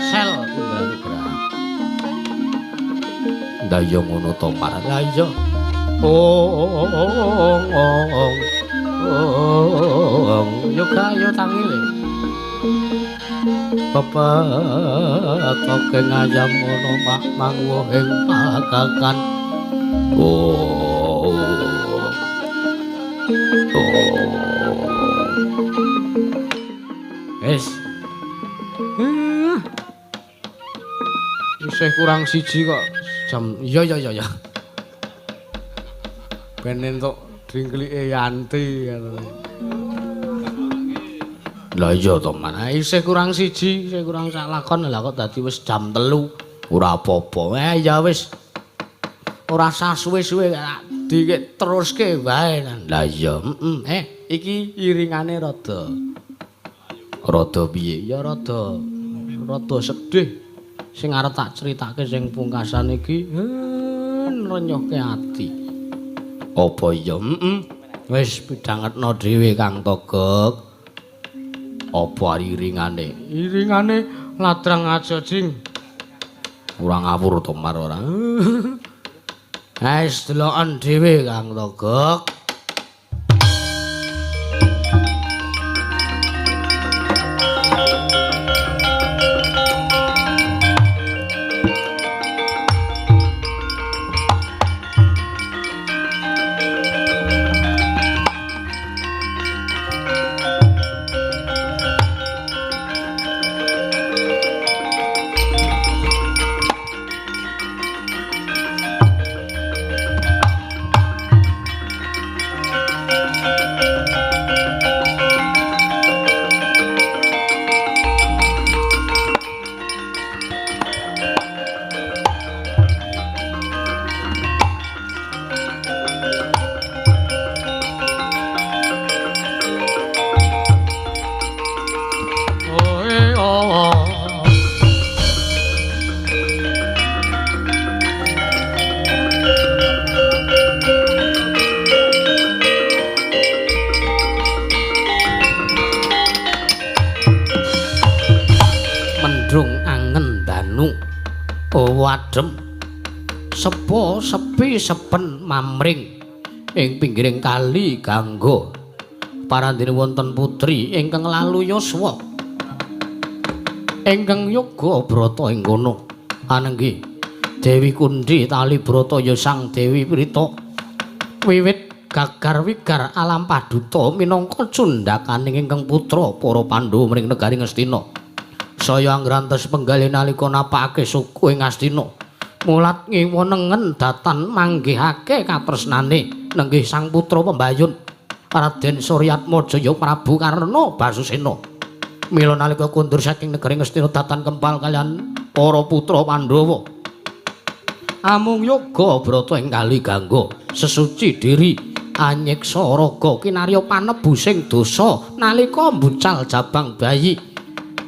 Sel Indra Nugraha. Nda iya ngono to Mar. Lah iya. Ong ong ong yoga yo tangile pepetoke ngayam ana mak mangwohing pakakan. Oh oh wis isih kurang siji kok jam. Iya iya iya ben entuk dringklike Yanti. Lah iya to Man, isih kurang siji, isih kurang sak lakon. Lah kok dadi wis jam 3. Ora apa-apa. Ya wis. Ora sah suwe-suwe diteruske wae. Lah iya, heeh. Iki iringane rada rada piye? Ya rada rada sedih. Sing arep tak critake sing pungkasan iki nrenyohke ati. Apa iya? Wis pidhangetno dhewe Kang Togok. Apa iringane? Iringane ladrang aja jing. Ora ngawur to Mar ora. Wis deloken dhewe Kang Togok. Hawa adem. Sepo sepi sepen mamring ing pinggiring kali Gangga. Parandene wonten putri ingkang lalu yuswa. Ingkang yoga brata ing kono. Anenggi Dewi Kundi tali brata ya Sang Dewi Prita. Wiwit gagar wigar alam paduta minangka cundhakaning ingkang putra para Pandhawa mring negari Ngastina. Saya anggrantes penggalih nalika napakake suku ing Ngastina. Mulat ngiwa nengen datan manggihake katresnane nenggih sang putra pembayun Raden Suryatmaja ya Prabu Karna Basusena. Mila nalika kundur saking negari Ngastina datan kempal kaliyan para putra Pandhawa. Amung yoga brata ing kali Gangga sesuci diri anyiksa raga kinarya panebusing dosa nalika mbucal jabang bayi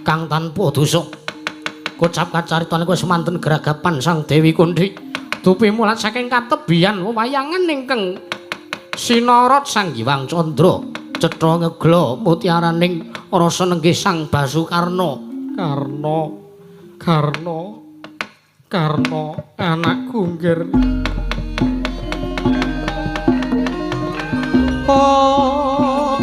kang tanpa dosa. Kocap kacarita niku semanten geragapan Sang Dewi Kundi dupi mulat saking katebian wewayangan ingkang sinorot Sang Hyang Candra cetha ngegla mutiaraning rasa nenggih Sang Basukarna. Karna, Karna, Karna anakku nggir. Oh,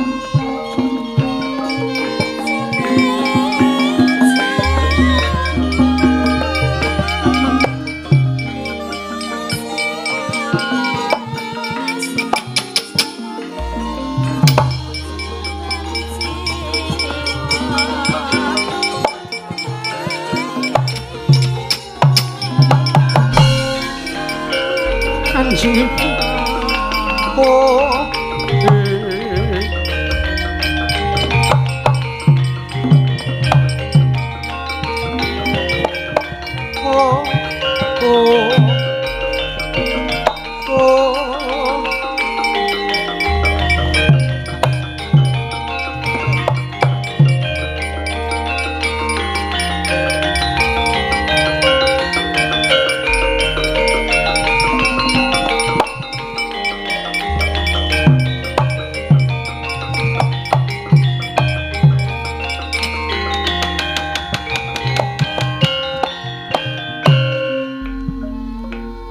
Kanjeng Ibu. Oh, oh, oh, oh.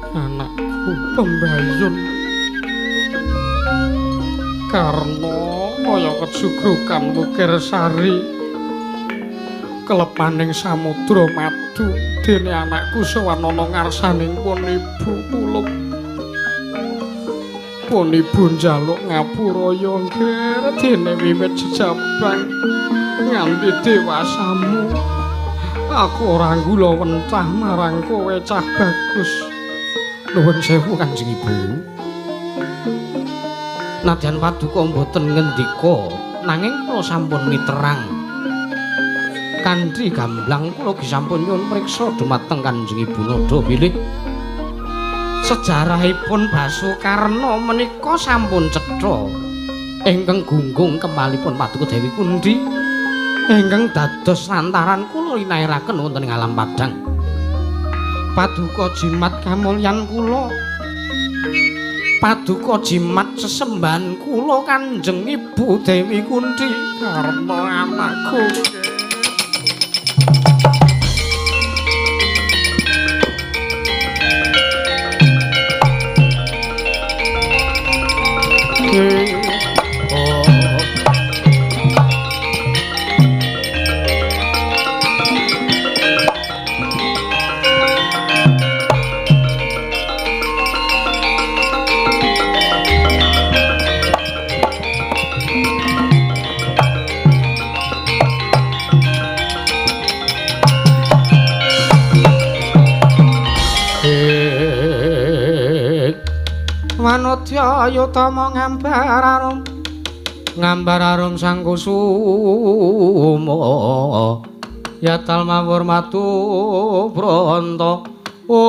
Anakku pembayun Karna kaya kejugrukan wukir sari kelepaning samudra madu dene anakku sowan ana ngarsaning pun ibu pulup pun ibu njaluk ngapura ya nggir dene wiwit jejabang nganti dewasamu aku ora nggula wentah marang kowe cah bagus. Nuwun sewu Kanjeng Ibu. Nadyan paduka mboten ngendika nanging kula sampun miterang. Kanthi gamblang kula ugi sampun nyuwun priksa dumateng Kanjeng Ibu Nada bilih sejarahipun Basukarna menika sampun cetha ingkang gunggung kemalipun paduka Dewi Kundi ingkang dados lantaran kula linairaken wonten ing alam padhang. Paduka jimat kamulyan kula, paduka jimat sesembahan kula Kanjeng Ibu Dewi Kundi. Karna anakku. Oh. Manodya yutama ngambar arum, ngambar arum sang kusuma yatal mawur matu bronto. Om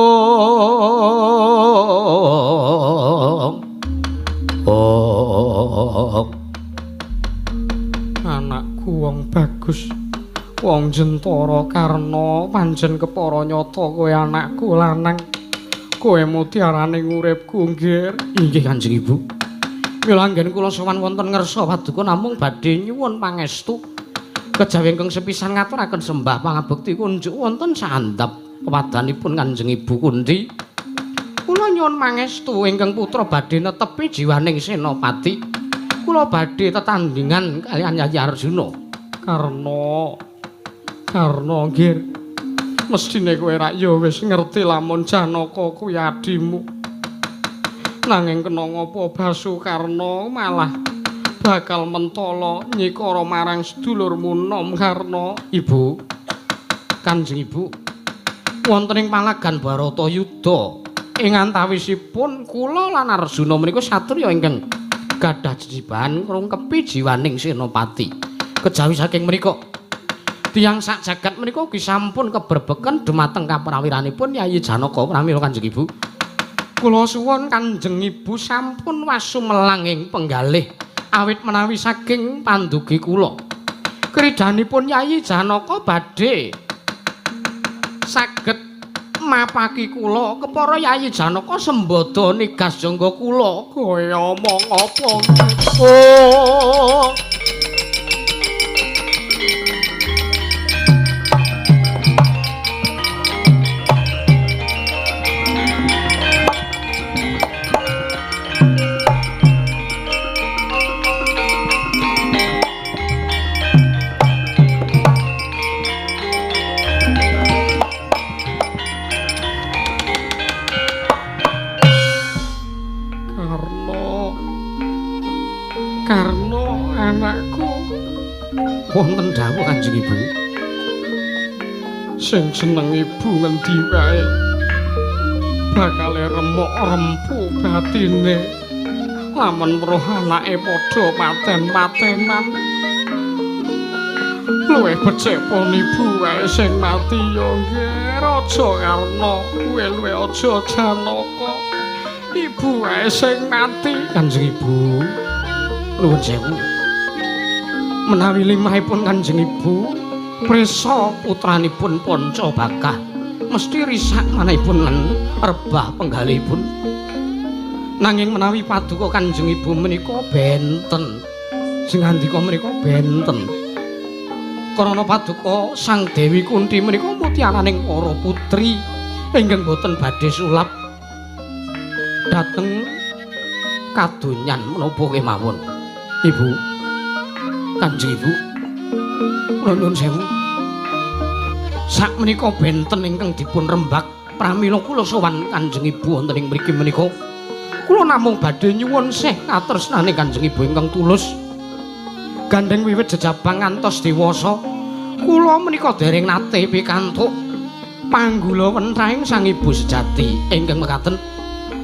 Om. Anakku wong bagus, wong jentara Karna pancen kepara nyata kowe anakku lanang. Kowe mutiarane uripku nggir. Inggih Kanjeng Ibu. Mila anggen kula sowan wonten ngersa paduka namung badhe nyuwun pangestu. Kejawi ingkang sepisan ngaturaken sembah pangabekti kunjuk wonten sahandap Pepadanipun Kanjeng Ibu Kunti. Kula nyuwun mangestu ingkang putra badhe netepi jiwaning senopati. Kula badhe tetandhingan kaliyan Yayi Arjuna. Karna. Karna nggih. Mesthine kowe rak ya wis ngerti lamun Janaka kuwi adimu. Nanging kena ngapa Basukarna malah bakal mentala nyikara marang sedulurmu nom Karna. Ibu, Kanjeng Ibu, wonten ing palagan Baratayuda ing antawisipun kula lan Arjuna menika satriya ingkang gadah jejibahan ngrungkepi jiwaning senopati. Kejawi saking menika tiyang sak jagat menika ugi sampun keberbeken dumateng kaprawiranipun Yayi Janaka. Pramila Kanjeng Ibu, kula suwun Kanjeng Ibu sampun wasumelang ing penggalih awit menawi saking pandugi kula kridanipun Yayi Janaka badhe saged mapaki kula kepara Yayi Janaka sembada nigas jangga kula. Kowe omong apa? Oh. Karna anakku. Wonten dawuh Kanjeng Ibu. Sing seneng ibu ngendi wae bakale remuk rempu batine lamun weruh anake padha paten-patenan. Luwih becik pon ibu wae sing mati ya nggih Raja Karna, kowe luwih aja Janaka. Ibu wae sing mati. Kanjeng Ibu, nuwun sewu. Menawi limahipun Kanjeng Ibu prisa putranipun Panca Bakah mesti risak manahipun lan rebah penggalihipun. Nanging menawi paduka Kanjeng Ibu menika benten. Sing ngandika menika benten. Karana paduka Sang Dewi Kunti menika mutiaraning para putri ingkang boten badhe sulap dhateng kadonyan menapa kemawon. Ibu, Kanjeng Ibu, kula nyuwun sewu. Sakmenika benten ingkang dipun rembak pramila kula sowan Kanjeng Ibu wonten ing mriki menika. Kula namung badhe nyuwun sih katresnane Kanjeng Ibu ingkang tulus. Gandeng wiwit jejabang ngantos dewasa, kula menika dereng nate pikantuk panggula wentahing Sang Ibu sejati ingkang mekaten.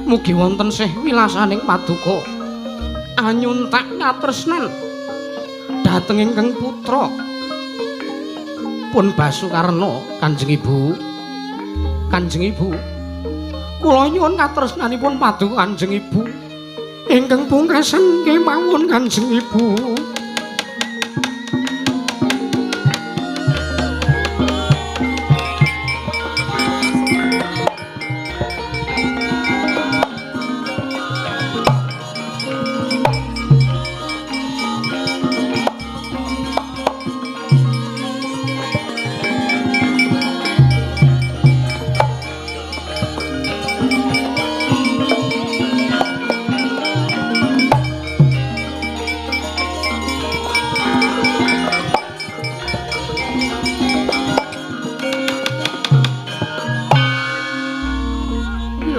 Mugi wonten sih wilasaning paduka anyuntak katresnan dhateng ingkang putra pun Basukarna. Kanjeng Ibu, Kanjeng Ibu, kula nyuwun katresnanipun paduka Kanjeng Ibu ingkang pungkasan kemawon Kanjeng Ibu.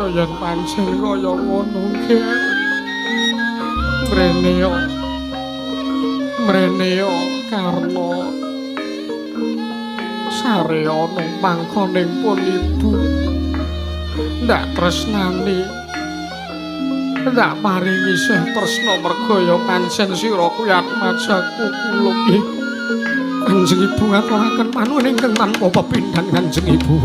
Yen pancen kaya ngono nggih. Mrene yo. Mrene yo Karna. Sare ana mangkoning pun ibu. Ndak tresnani. Ndak paringi sih tresna merga ya pancen sira kuwi atmajaku kula nggih. Kanjeng Ibu ngaturaken panuwun ingkang tanpa pepindhan Kanjeng Ibu.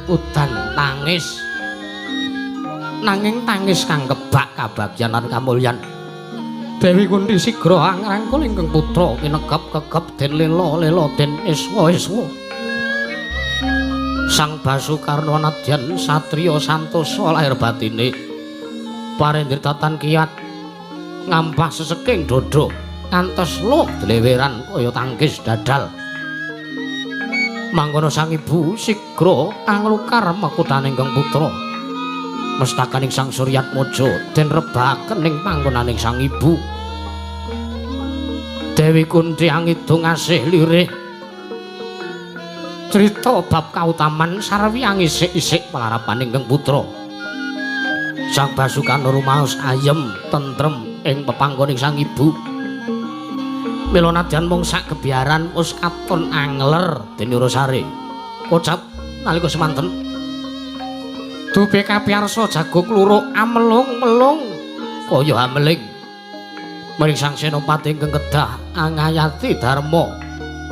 Udan tangis. Nanging tangis kang kebak kabagyan lan kamulyan. Dewi Kunti sigra angrangkul ingkang putra kinegep kegep den lela-lela den iswa-iswa. Sang Basukarna nadyan satriya santosa lahir batine. Parendritatan kiyat ngampah seseking dada ngantos luh dleweran kaya tangkis dadal. Mangkono sang ibu sigra anglukar makutane ingkang putra. Mestakaning Sang Suryatmaja den rebahaken ing panggonaning sang ibu. Dewi Kunti angidung asih lirih. Crita bab kautaman sarwi angisik-isik palarapan ingkang putra. Sang Basukarna rumaos ayem tentrem ing pepanggoning sang ibu. Mila nadyan mung sak gebiaran wis katon angler dene Urasare. Kocap nalika semanten dupe kapiyarsa jago kluruk amelung-melung kaya ameling. Maring Sang Senopati ingkang kedah angayati dharma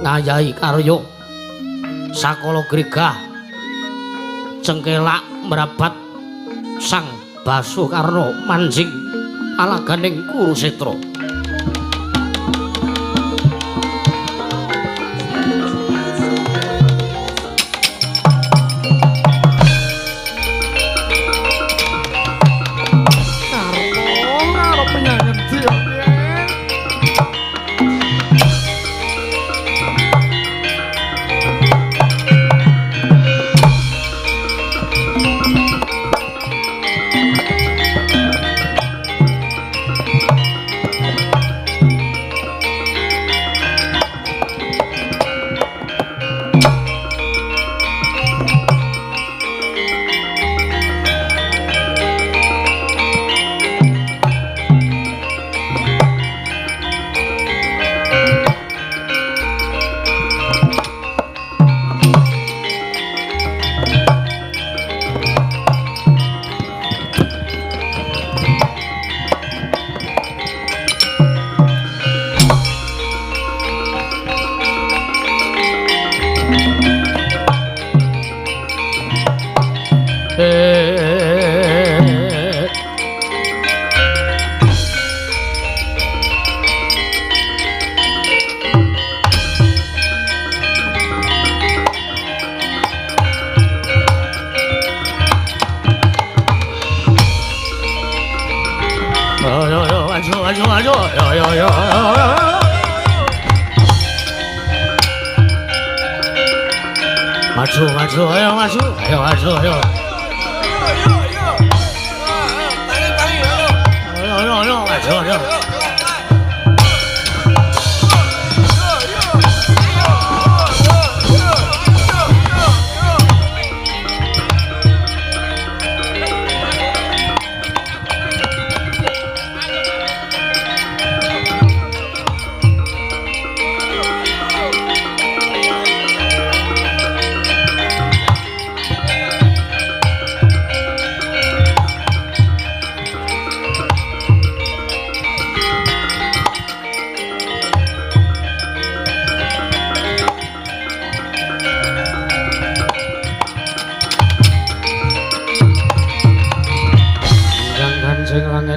ngayahi karya sakala gregah cengkelak mrabat Sang Basukarna manjing alaganing Kurusetra.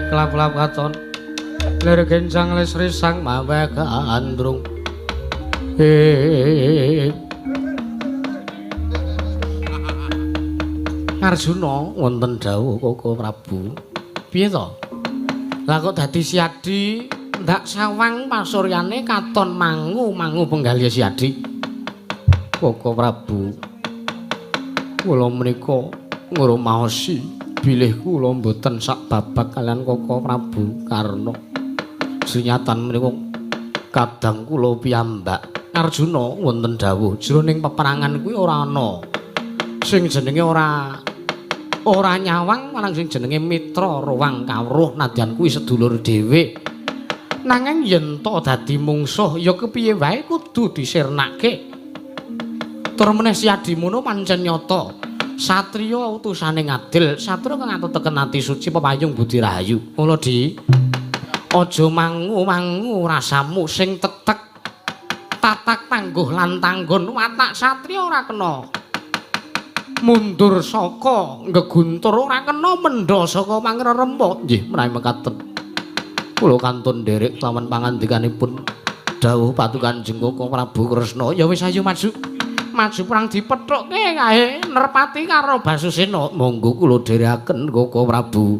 Klap-klap katon lir gencang lesri sang mawe gandrung. Arjuna wonten dawuh Koko Prabu. Piye to? Lah kok dadi Siadi ndak sawang pasuryane katon mangu-mangu penggalih Siadi. Koko Prabu, kula menika ngrumaosi bilih kula mboten sak babak kalian Koko Prabu Karna. Sinyatan menika kadang kula piyambak. Arjuna wonten dawuh jroning peperangan kuwi ora ana sing jenenge ora nyawang marang sing jenenge mitra ruwang kawruh nadyan kuwi sedulur dhewe. Nanging yen to dadi mungsuh ya kepiye wae kudu disirnake. Tur meneh Siadimuna pancen nyata satriya utusane ngadil, satriya kang ateteken ati suci pepayung budi rahayu. Mula di aja mangu-mangu rasamu sing tetek tatak tangguh lan tanggon watak satriya ora kena Mundur saka geguntur ora kena mendha saka pangrerempa. Nggih, menawi mekaten. Kula kantun nderek kelawan pangandikanipun dawuh Patukan Kanjeng Koko Prabu Kresna. Ya wis ayo maju. Maju perang dipethukke kae Nerpati karo Basusena. Monggo kula dherekaken Koko Prabu.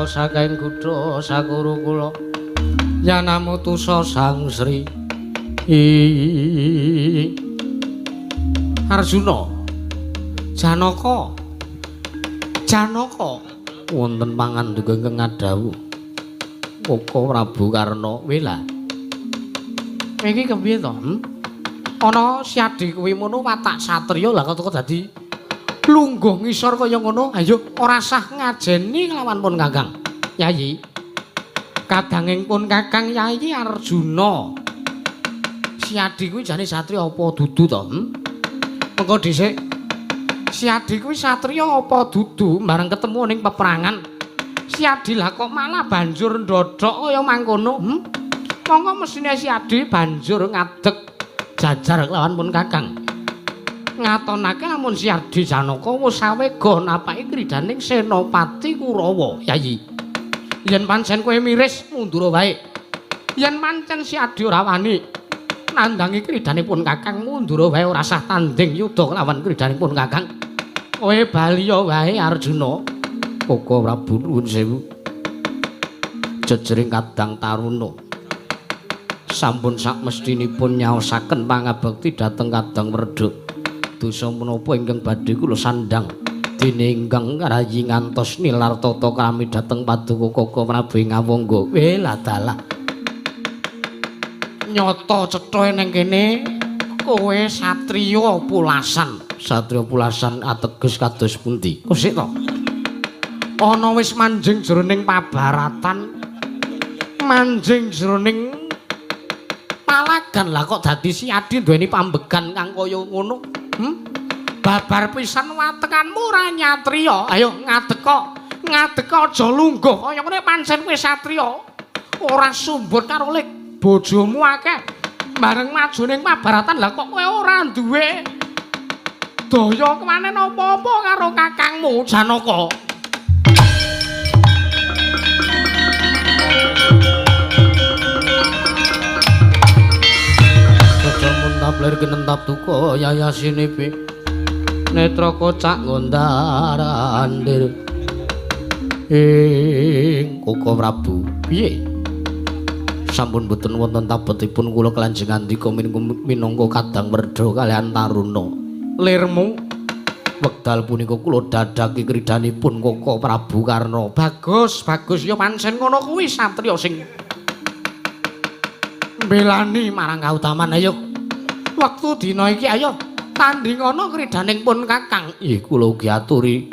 Saking kutha sakuru kula yanamutusa Sang Sri Arjuna Janaka Janaka wonten pangandika ingkang ngadhawuh Koko Prabu Karna. Wela iki kepiye to? Ana Siadi kuwi mono watak satriya lah kok dadi lungguh ngisor kaya ngono. Ayo ora sah ngajeni kelawan pun Kakang Yayi. Kadanging pun Kakang Yayi Arjuna. Siadi kuwi jane satriya apa dudu to? Mengko dhisik. Siadi kuwi satriya apa dudu bareng ketemu ning peperangan. Siadi lah kok malah banjur ndodhok kaya mangkono. Monggo mesine Siadi banjur ngadeg jajar kelawan pun Kakang. Ngatonake lamun Siadi Janaka wis awega napaki kridaning Senopati Kurawa. Yayi, yen pancen kowe miris mundur wae. Yen pancen Siadi ora wani nandangi kridanipun Kakang mundur wae, ora sah tanding yudha kelawan kridanipun Kakang. Kowe baliya wae Arjuna. Koko Prabu nuwun sewu. Jejering kadang taruna sampun sakmestinipun nyaosaken pangabekti dhateng kadang Werdha. Dosa menapa ingkang badhe kula sandhang dene ingkang rayi ngantos nilar tata krami dhateng paduka Koko Prabu ing Awangga. Welah dalah. Nyata cetha ning kene kowe satriya pulasan. Satriya pulasan ateges kados pundi? Kosik to. Ana wis manjing jroning pabaratan, manjing jroning palagan lah kok dadi Siadi duweni pambegan kang kaya ngono. Babar pisan watekanmu ora nyatriya. Ayo ngadeka, ngadeka aja lungguh kaya ngene pancen kowe satriya. Ora sumbut karo lek bojomu akeh. Bareng maju ning pabaratan lah kok kowe ora duwe daya kewanen apa-apa karo kakangmu Janaka. Muntap lir kinentap duka yayasinipi netra kocak gondar-andir ing Koko Prabu. Piye? Sampun boten wonten tabetipun kula kelanjeng ngandika minangka kadang werdha kalian taruna. Lirmu wekdal punika kula dadhaki kridanipun Koko Prabu Karna. Bagus, bagus ya pancen ngono kuwi satriya sing mbelani marang kautaman. Ayo wektu dina iki ayo tandingana kridaning pun Kakang. Nggih kula ugi aturi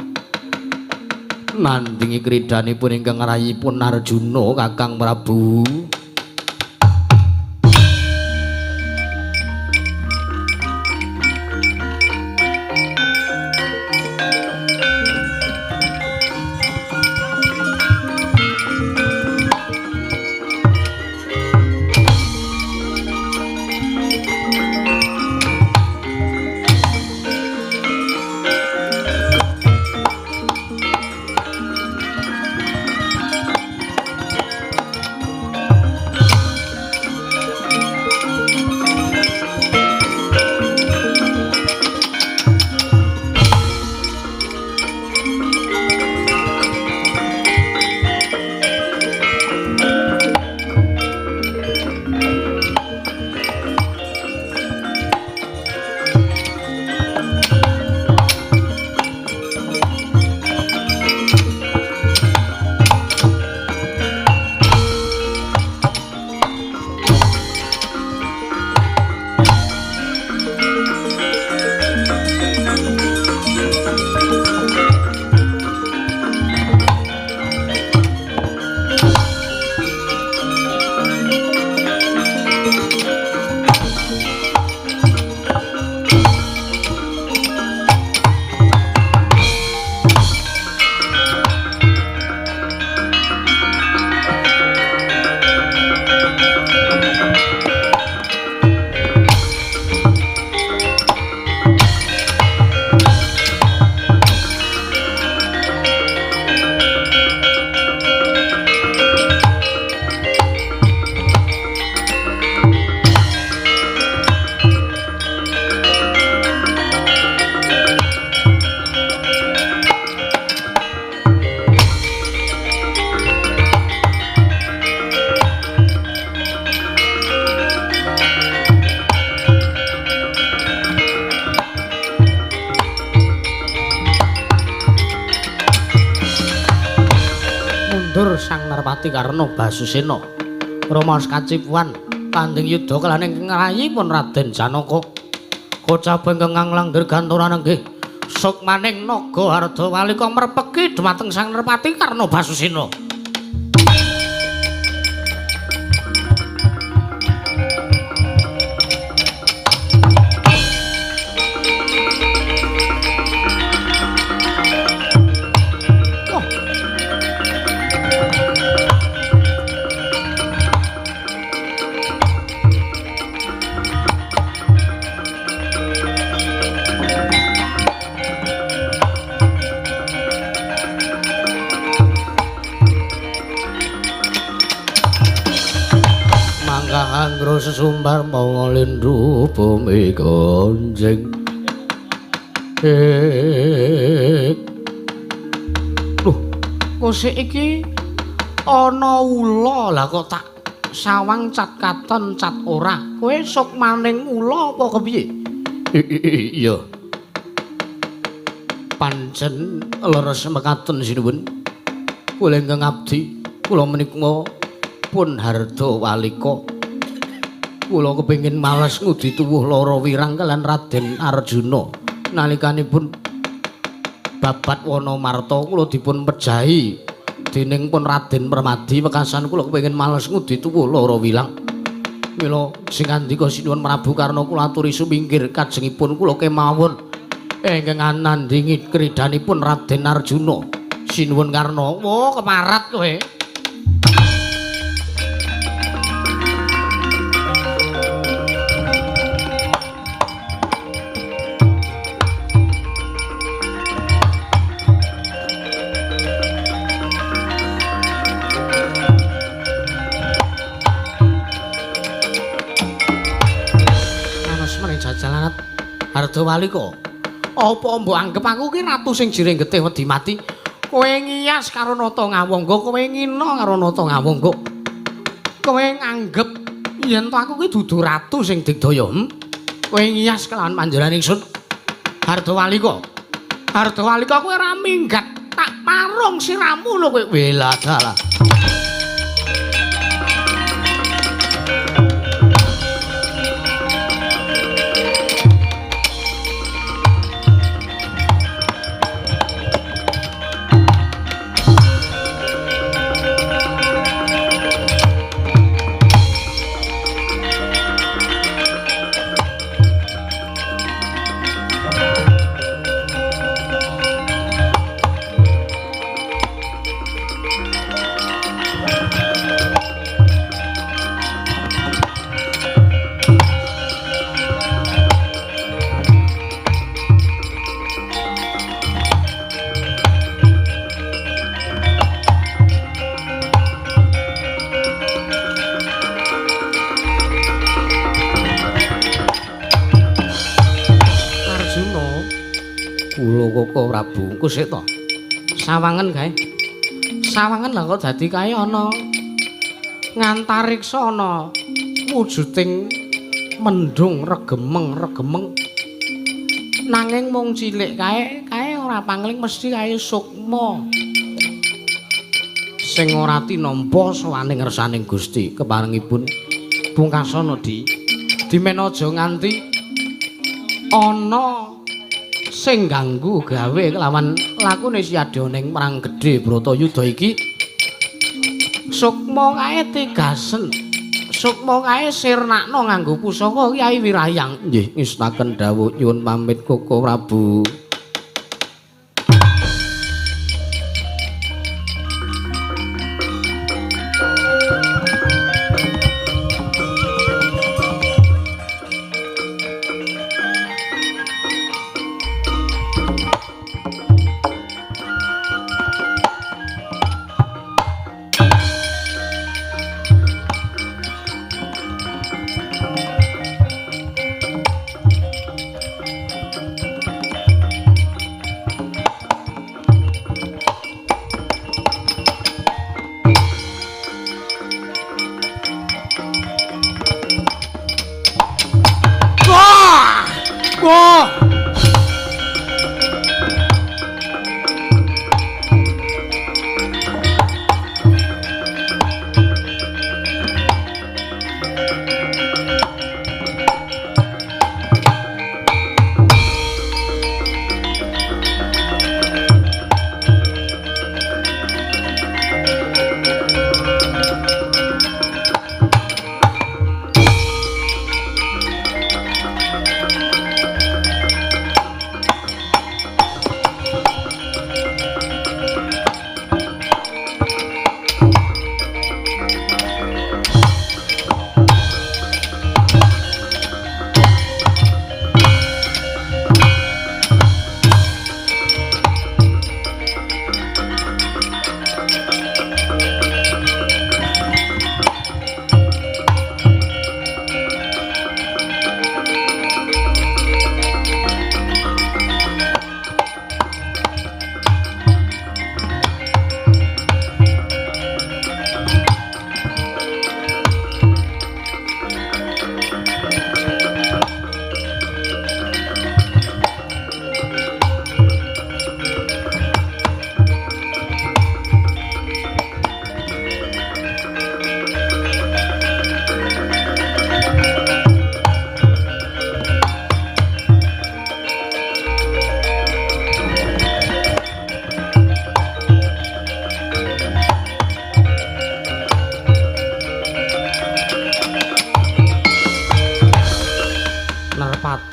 nandingi kridanipun ingkang rayipun Arjuna Kakang Prabu. Kondur Sang Narpati Karna Basusena. Rumaos kacipuan tanding yuda kalawan ingkang rayipun Raden Janaka. Kocap ingkang nglangger gantoran nggih sukmaning naga Hardawalika merpeki dhumateng Sang Narpati Karna Basusena. Sesumbar mawa lindhu bumi gonjing. Loh, kosek iki ana ula. Lah kok tak sawang cat katon cat ora. Kowe sukmaning ula apa kepiye? Iya. Pancen leres mekaten sinuwun. Kula ingkang abdi, kula menika pun Hardawalika. Kula kepengin males ngudi tuwuh lara wirang kalian Raden Arjuna. Nalikanipun babat Wanamarta kula dipun pejahi dening pun Raden Permadi, wekasan kula kepengin males ngudi tuwuh lara wirang. Mila sing ngandika sinuwun Prabu Karna kula aturi sumingkir kajengipun kula kemawon ingkang anandhingi kridhanipun Raden Arjuna. Sinuwun Karna, wo kemarat kowe. Hardawalika, apa mbok anggep aku ki ratu sing jiring getih wedi mati? Kowe ngiyas karo nata ngawangga, kowe ngina karo nata ngawangga. Kowe nganggep yen to aku ki dudu ratu sing digdaya, Kowe ngiyas kelawan panjenengan ingsun. Hardawalika. Hardawalika kowe ora minggat, tak parung siramu lho kowe. Weladalah. Prabu kusik to. Sawangen kae. Sawangen lah kok dadi kae ana ngantariksa ana wujuding mendung regemeng-regemeng. Nanging mung cilik kae, kae ora pangling mesti kae sukma. Sing ora tinampa sowane ngersaning Gusti keparengipun pungkasana di dimen aja nganti ana sing ganggu gawe kelawan lakune siadya ning perang gedhe Bratayuda iki. Sukma kae tegasen, sukma kae sirnakno nganggo pusaka Kyai Wirayang. Nggih, ngestaken dawuh nyuwun pamit Koko Prabu.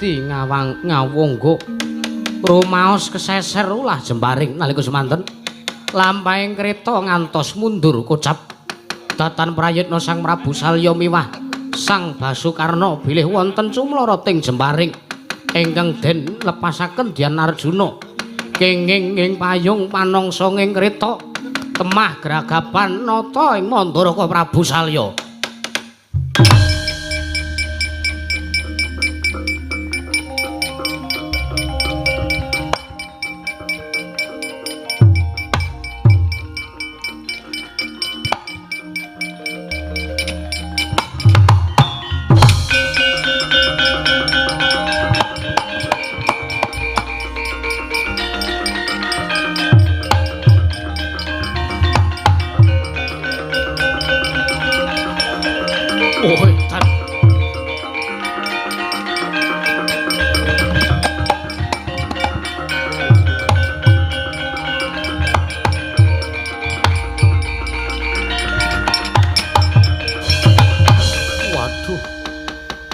ati ngawang ngawonggo rumaos keseser ulah jemparing nalika semanten lampahing kreta ngantos mundur kocap datan prayitna Sang Prabu Salya miwah Sang Basukarna bilih wonten cumlarating jemparing ingkang den lepasaken Dyan Arjuna kenging ing payung panangsa ing kreta temah gragapan nata ing Mandaraka Prabu Salya.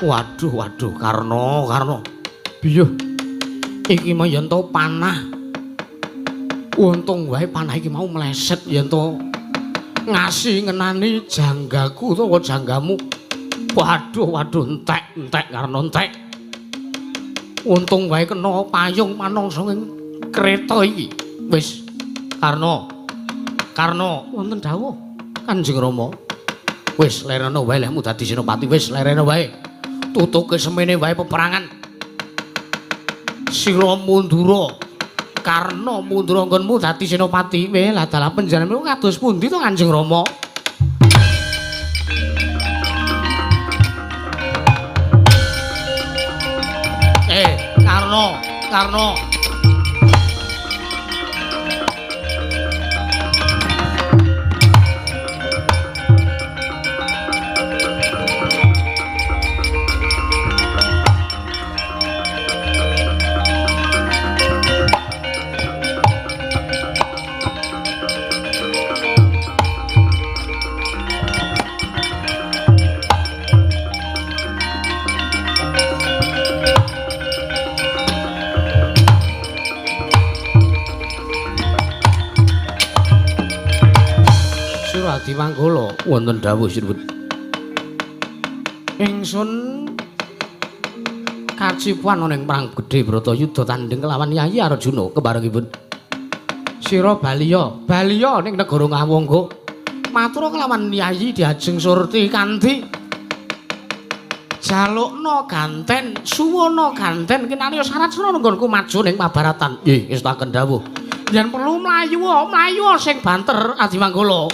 Waduh, waduh, Karna, Karna. Biyuh. Iki mau yen to panah. Untung wae panah iki mau meleset yen to ngasi ngenani janggaku utawa janggamu. Waduh, waduh, entek, entek Karna, entek. Untung wae kena payung manungsa ing kreta iki. Wis, Karna. Karna, wonten dawuh Kanjeng Rama. Wis lerena wae lehmu dadi senopati, wis lerena wae. Tutuke semene wae peperangan. Sira mundura. Karna mundura nggonmu dadi senopati. Weh, lah dalah panjenenganmu kados pundi to Kanjeng Rama? Karna, Karna. Adimanggala wonten dawuh sinuwun. Ingsun kacipuan ana ing perang gedhe Bratayuda tandhing kelawan Yayi Arjuna kebarengipun. Sira baliya, baliya ning negara Ngawangga. Matur kelawan Yayi Diajeng Surti kanthi jalukna ganten, suwuna ganten kinarya syarat sira nggonku maju ning pabaratan. Nggih, ngestaken dawuh. Yen perlu mlayu, mlayu sing banter Adimanggala.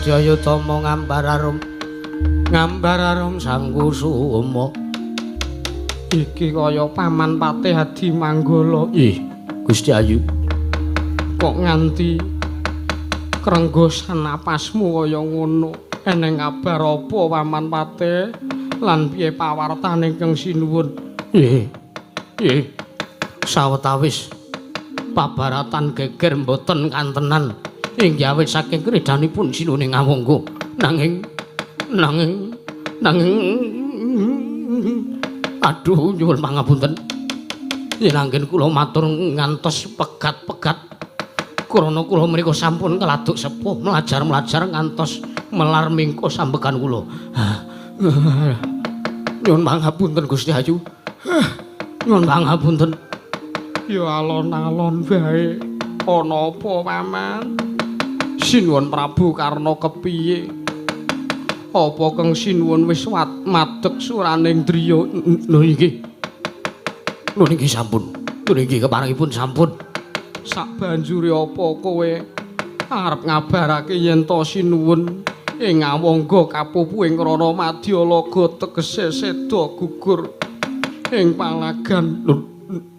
Jaya Tama ngambar arum Sang Kusuma. Iki kaya paman Patih Adimanggala. Ih, Gusti Ayu. Kok nganti krenggosan napasmu kaya ngono? Eneng kabar apa paman Patih? Lan piye pawartane ingkang sinuwun? Nggih. Nggih. Sawetawis pabaratan geger mboten kantenan. Inggih awit saking kredanipun sinune Ngawangga. Nanging nanging nanging aduh nyuwun pangapunten. Yen anggen kula matur ngantos pegat-pegat krana kula menika sampun keladuk sepuh mlajar-mlajar ngantos melar mingko sambegan kula. Nyuwun pangapunten Gusti Ayu. Nyuwun pangapunten. Ya alon-alon wae. Ana apa paman? Sinuwun Prabu Karna kepiye? Apa keng sinuwun wis madeg suraning driya? Lho iki. Lho niki sampun. Lho niki keparengipun sampun. Sak banjure apa kowe arep ngabarake yen to sinuwun ing Awangga kapupu ing Rana Madyalaga tegese seda gugur ing palagan.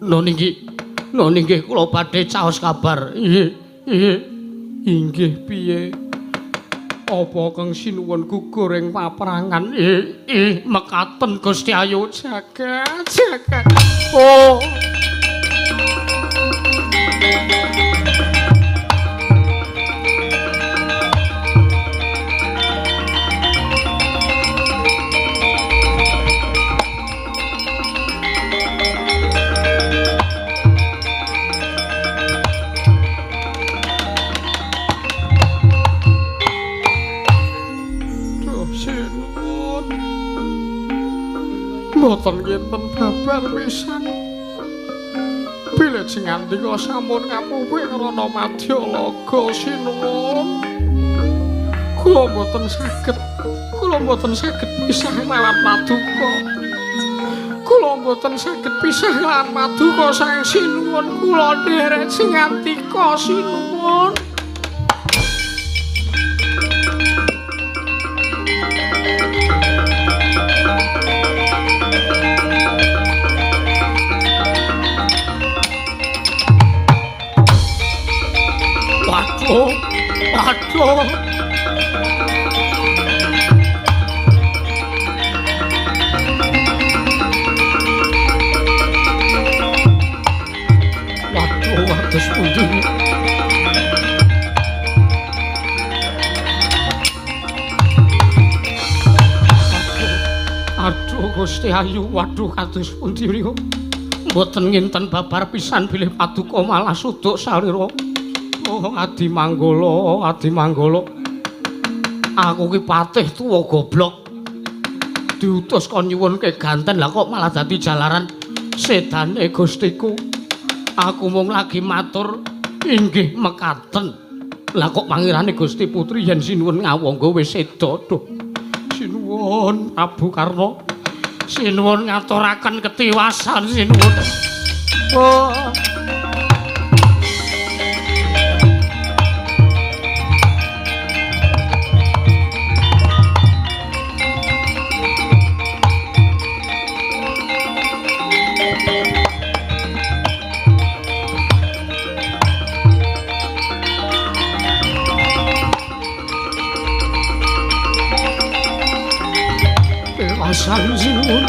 Lho niki, lho nggih kula badhe caos kabar. Nggih, nggih. Inggih piye? Apa kang sinuwun gugur ing paperangan? Ih, mekaten Gusti Ayu jagat, jagat. Oh. Mboten kinten babar pisan. Bilih jengandika sampun kapupu ing Rana Madyalaga sinuwun. Kula mboten saged, kula mboten saged pisah lawan paduka. Kula mboten saged pisah lawan paduka saking sinuwun. Kula nderek jengandika sinuwun. Waduh, waduh. Waduh, waduh pundi. Aduh, Gusti Ayu, waduh kados pundi niku. Mboten nginten babar pisan bilih paduka malah suduk salira. Oh, Adi Manggala, Adi Manggala. Aku ki patih tuwa goblok. Diutus kon nyuwunke ganten, lah kok malah dadi jalaran sedane Gustiku. Aku mung lagi matur inggih mekaten. Lah kok pangirane Gusti Putri yen sinuwun Ngawangga wis seda. Duh. Sinuwun Prabu Karna. Sinuwun ngaturaken ketiwasan sinuwun. Oh. Tiwasan sinuwun.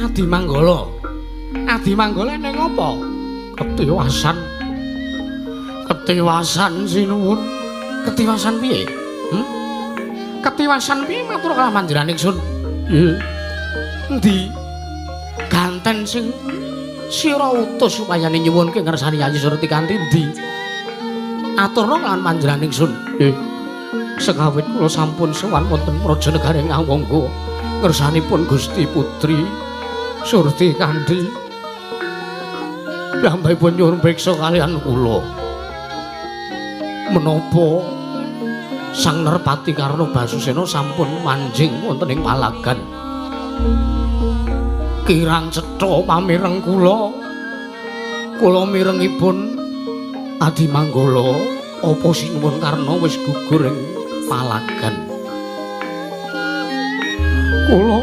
Adi Manggala. Adi Manggala ning apa? Ketiwasan. Ketiwasan sinuwun. Ketiwasan piye? Ketiwasan piye matur kalawan panjenengan ingsun? Nggih. Endi? Ganten sing sira utus supayane nyuwunke ngersani Yayi Surti kanthi endi? Aturna kalawan panjenengan ingsun. Nggih. Sekawit kula sampun sowan wonten Praja Negara Ngawangga ngersanipun Gusti Putri Surti Kandi. Piyambakipun nyuwun priksa kaliyan kula. Menapa Sang Nerpati Karna Basusena sampun manjing wonten ing palagan. Kirang cetha pamireng kula. Kula mirengipun Adi Manggala apa sinuwun Karna wis gugur ing palagan. Kula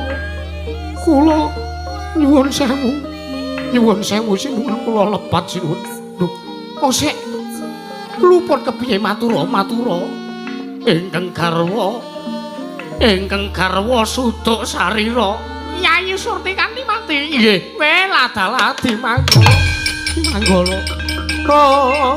kula nyuwun sewu. Nyuwun sewu sinuwun kula lepat sinuwun. Lho, kok sik luput kepiye matura matura? Ingkang garwa, ingkang garwa suduk sarira. Yayi Surti kanthi mati. Nggih, weladalah Adi Manggala. Manggala. Oh.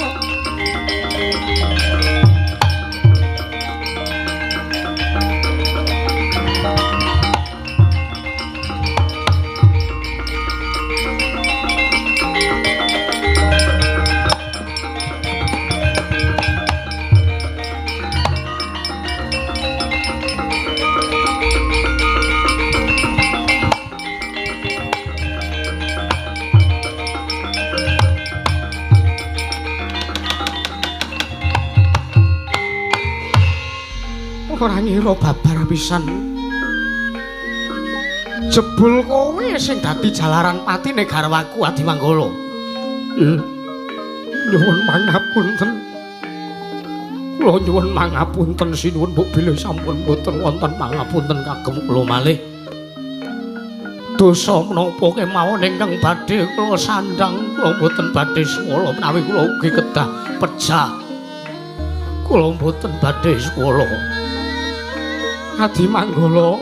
Ora ngira babar pisan. Jebul kowe sing dadi jalaran patine garwaku Adimanggala. Nyuwun pangapunten. Kula nyuwun pangapunten sinuwun mbok bilih sampun boten wonten pangapunten kagem kula malih. Dosa menapa kemawon ingkang badhe kula sandhang, kula boten badhe swala menawi kula ugi kedah pejah. Kula boten badhe swala. Adimanggala,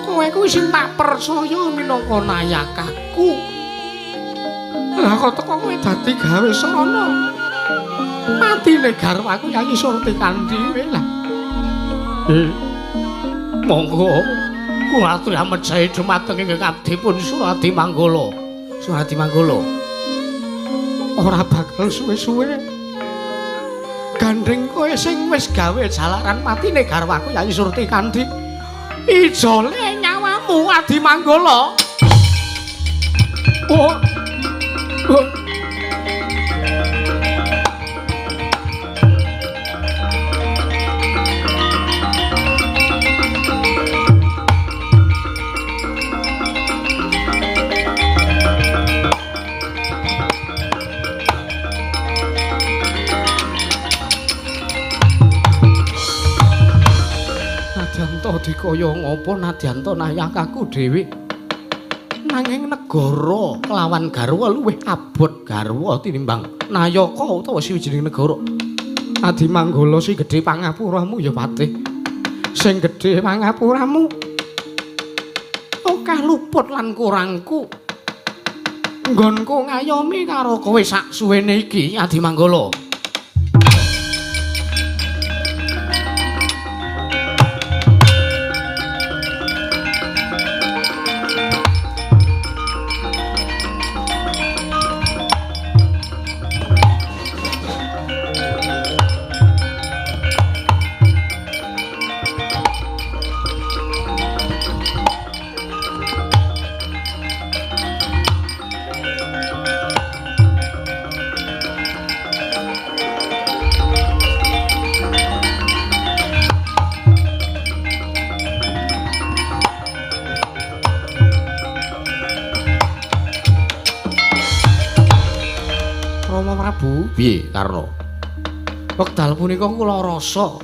kowe kuwi sing tak percaya minangka nayakaku. Lah kok teko kowe dadi gawe sarana patine garwaku Yayi Surti Kandi lah. Monggo kula aturi amejahi dumateng ingkang abdipun Suradimanggala. Suradimanggala, ora bakal suwe-suwe. Gandeng kowe sing wis gawe jalaran patine garwaku Yayi Surti Kandi. Ijole nyawamu Adimanggala. Oh. Oh. Dikaya ngapa nadyanto nayakaku dhewe, nanging negara kelawan garwa luwih abot garwa tinimbang nayaka utawa siwijining negara. Adimanggala, sing gedhe pangapuramu ya patih, sing gedhe pangapuramu akeh luput lan kurangku. Nggonku ngayomi karo kowe sak suwene iki Adimanggala. Piye Karna? Wekdal punika kula rasa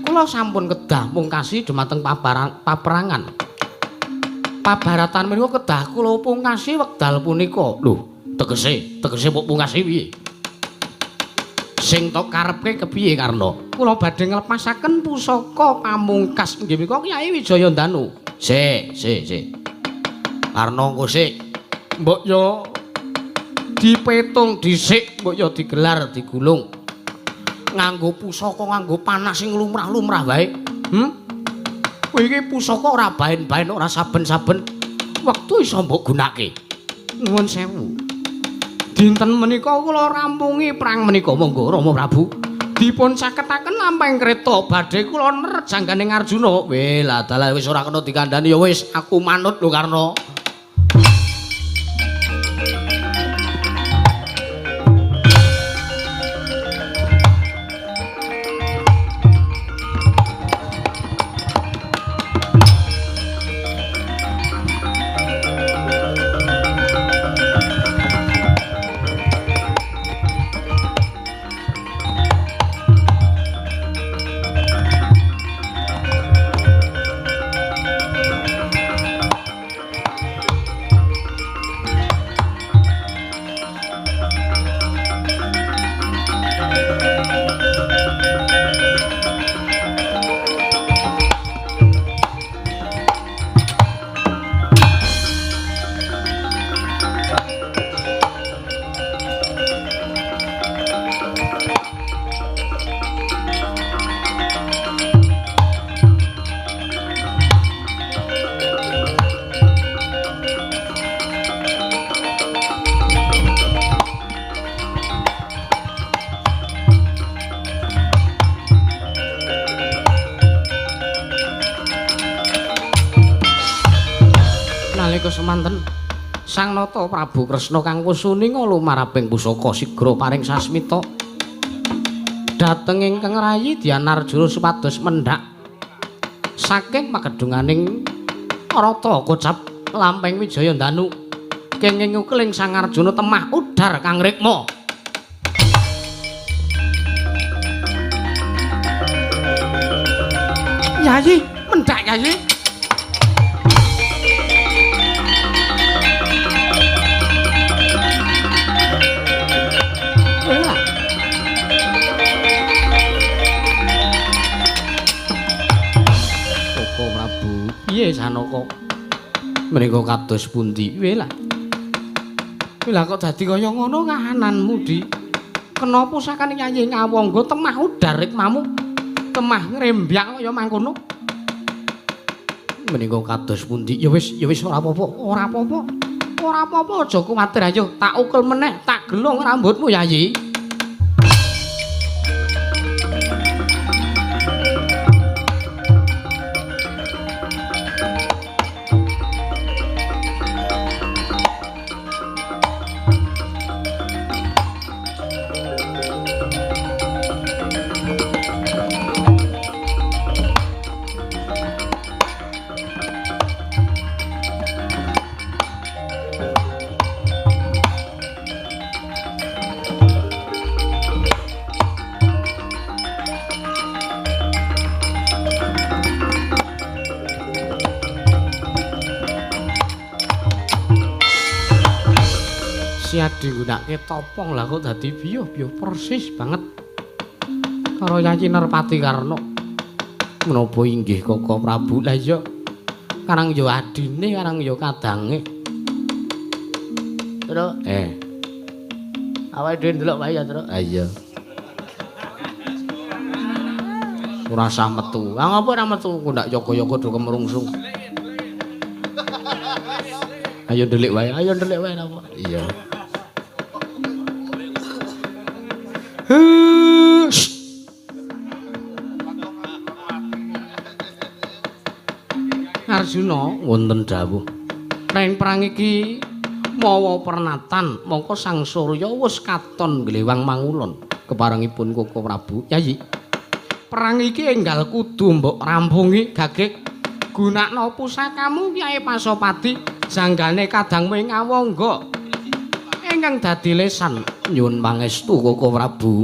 kula sampun kedah mungkasi dumateng paperangan. Pabaratan menika kedah kula pungkasi wekdal punika. Lho, tegese, tegese mbok pungkasi piye? Sing tok karepke kepiye Karna? Kula badhe nglepasaken pusaka pamungkas inggih menika Kyai Wijayandanu. Sik, sik, sik. Karna engko sik. Mbok yo dipetung dhisik, mbok yo digelar digulung. Nganggo pusaka, nganggo panah sing lumrah-lumrah wae. Kowe iki pusaka ora baen-baen, ora saben-saben wektu iso mbok gunake. Nuwun sewu. Dinten menika kula rampungi perang menika, monggo Rama Prabu. Dipun caketaken lampahing kreta badhe kula nerjangganing Arjuna. Weh, lah dalah wis ora kena dikandhani ya wis, aku manut lho Karna. Semanten Sang Nata Prabu Kresna kang wis uninga lumaraping pusaka sigra paring sasmita. Dhateng ingkang rayi Dian Arjuna supados mendhak saking pakedhunganing rata kocap Lampeng Wijaya Danu kenging ukeling Sang Arjuna temah udar kang rikma. Yayi, mendhak Yayi. Koko Prabu, piye Janaka? Menika kados pundi? Piye lah? Lah kok dadi kaya ngono kahananmu, Di? Kenapa pusakane Yayi Ngawangga temah udar rikmamu? Temah ngrembyak kaya mangkono. Menika kados pundi? Ya wis, ya wis ora apa-apa, ora apa-apa. Ora apa-apa, aja kuwatir ayo tak ukel meneh, tak gelung rambutmu Yayi. Digunakake topong lah kok dadi biyuh-biyuh persis banget karo Yayi Nerpati Karna. Menapa inggih Koko Prabu? Lah iya, karang ya adine, karang ya kadange. Truk, awake dhewe ndelok wae ya, Truk. Ha iya. Ora sah metu. Ha ngopo ora metu? Ku ndak yoga-yoga do kemrungsung. Ayo ndelik wae, ayo ndelik wae napa? Iya. Arjuna wonten dawuh. Ning perang iki mawa pernatan mongko Sang Surya wis katon glewang mangulon keparengipun Koko Prabu. Yayi, perang iki enggal kudu mbok rampungi gagek gunakna pusakamu Kyai Pasopati janggane kadangmu ing Awangga ingkang dadi lesan. Nyuwun pangestu Koko Prabu.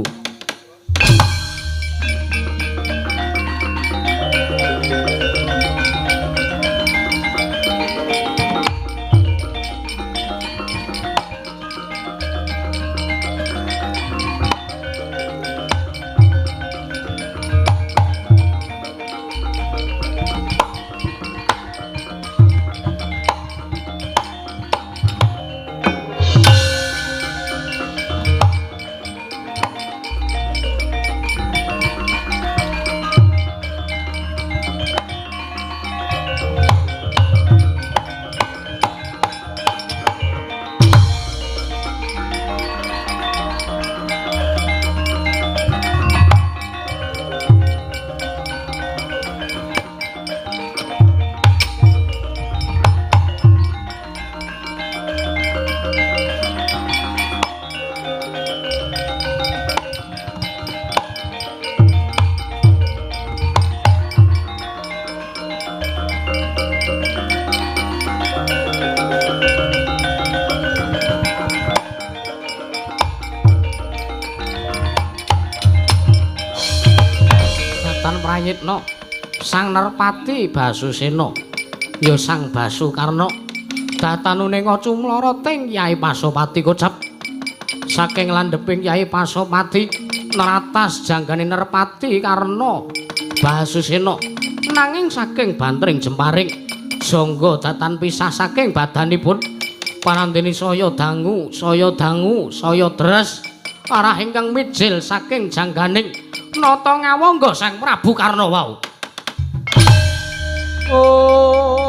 Prayitna Sang Nerpati Basusena ya Sang Basukarna datanune ngacumlarating Kyai Pasopati kocap saking landheping Kyai Pasopati neratas janggane Nerpati Karna Basusena nanging saking bantring jemparing jangga datan pisah saking badanipun parandene saya dangu saya dangu saya deres arah ingkang mijil saking jangganing nata ngawangga Sang Prabu Karna wau. Oh.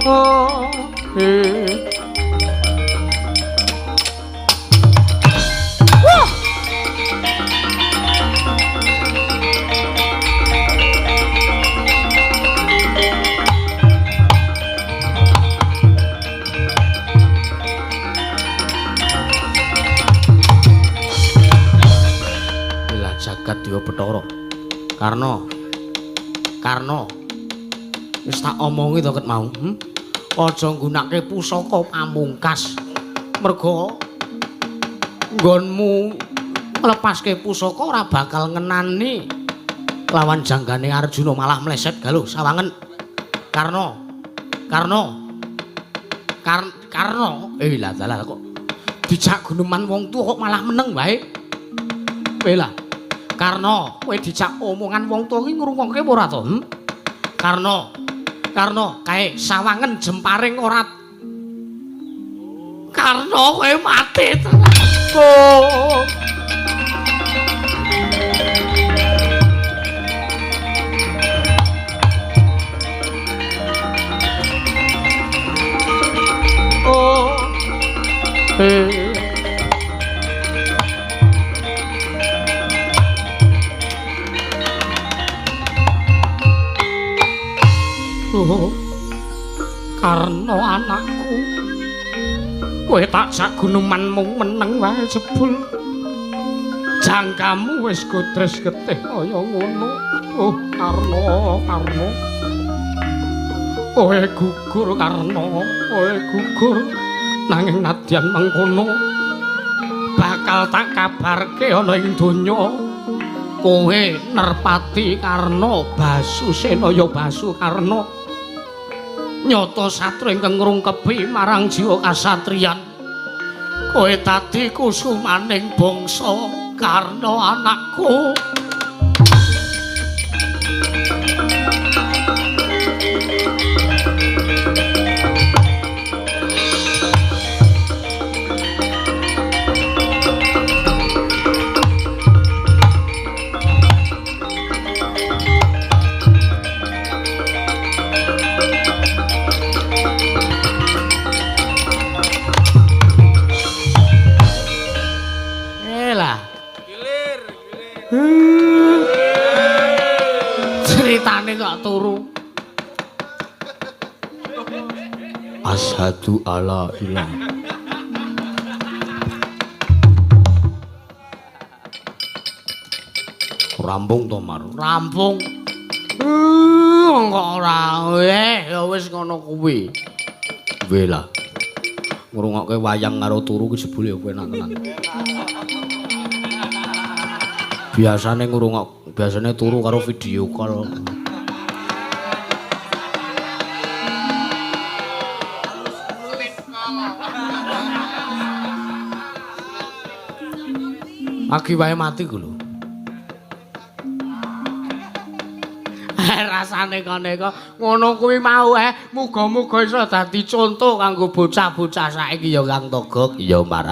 Oh. Wah. jagat Dewa Bathara. Karna. Karna. Wis tak omongi to ket mau, Aja nggunakake pusaka pamungkas. Merga nggonmu nglepaske pusaka ora bakal ngenani lawan janggane Arjuna malah mleset galuh sawangen. Karna. Karna. Karna. Lah dalah kok dijak guneman wong tuwa kok malah meneng wae. Kowe lah. Karna, kowe dijak omongan wong tuwa iki ngrungokke apa ora to? Karna. Karna, kae sawangen jemparing ora. Karna kowe mati tenan. Oh. Oh. Oh. Karna anakku, kowe tak sak gunemanmu meneng wae jebul jangkamu wis godres getih kaya ngono. Oh Karna, Karna, kowe gugur Karna, kowe gugur. Nanging nadyan mengkono bakal tak kabarke ana ing donya kowe nerpati Karna Basusena ya Basu Karna nyata satru ingkang ngrungkebi marang jiwa kasatriyan. Kowe dadi kusumaning bangsa Karna anakku. Ceritane kok turu. Asyhadu alla ilaha. Rampung to, Mar? Rampung. Kok ora. Ya wis ngono kuwi. Weh lah. Ngrungokke wayang karo turu ki jebule ya enak tenan. Biasane ngrungok, biasane turu karo video call. Lagi wae mati ku lho. Rasane kok ngono kuwi mau muga-muga iso dadi conto kanggo bocah-bocah saiki ya Kang Togok. Ya Mar.